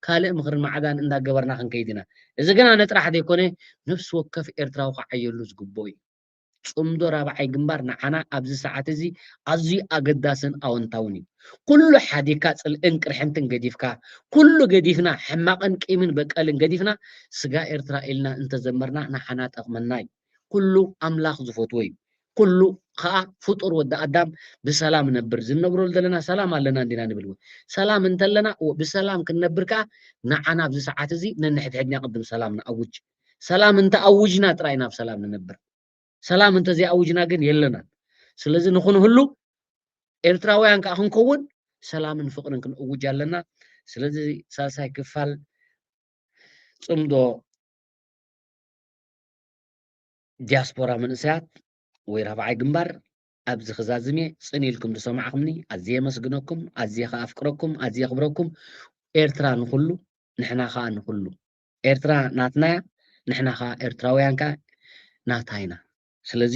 ካልእ ምኽርን ማዕዳን እንዳገበርና ክንከይድ ኢና። እዚ ግና ንጥራሕ ዘይኮነ ነፍሲ ወከፍ ኤርትራዊ ክዓየሉ ዝግብኦ እዩ። ጽምዶ ራብዓይ ግንባር ንዓና ኣብዚ ሰዓት እዚ ኣዝዩ ኣገዳስን ኣወንታውን እዩ። ኩሉ ሓዲግካ ጽልእን ቅርሕንትን ገዲፍካ ኩሉ ገዲፍና ሕማቕን ቂምን በቀልን ገዲፍና ስጋ ኤርትራ ኢልና እንተዘመርና ንዓና ጠቕመና እዩ። ኩሉ ኣምላኽ ዝፈትዎ እዩ። ኩሉ ከዓ ፍጡር ወዲ ኣዳም ብሰላም ነብር ዝነብረሉ ዘለና ሰላም ኣለና እንዲና ንብል እውን ሰላም እንተለና ብሰላም ክንነብር ከዓ ንዓና ኣብዚ ሰዓት እዚ ነንሕድሕድና ቅድም ሰላም ንኣውጅ። ሰላም እንተኣውጅና ጥራይ ናብ ሰላም ንነብር። ሰላም እንተዘይኣውጅና ግን የለናን። ስለዚ ንኹንህሉ ኤርትራውያን ከዓ ክንከውን ሰላምን ፍቅርን ክንእውጅ ኣለና። ስለዚ ሳልሳይ ክፋል ጽምዶ ዲያስፖራ መንእሰያት ወይ ራብዓይ ግንባር ኣብዚ ክዛዝም እየ። ጽን ኢልኩም ዝሰማዕኩምኒ ኣዝየ የመስግነኩም፣ ኣዝየ ከኣፍቅረኩም፣ ኣዝየ የኽብረኩም። ኤርትራ ንኹሉ፣ ንሕና ከኣ ንኹሉ። ኤርትራ ናትና እያ፣ ንሕና ከኣ ኤርትራውያን ከኣ ናታ ኢና። ስለዚ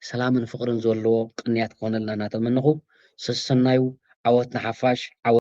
ሰላምን ፍቕርን ዘለዎ ቅንያት ክኾነልና እናተመነኹ፣ ሰሰናዩ፣ ዓወት ንሓፋሽ፣ ዓወት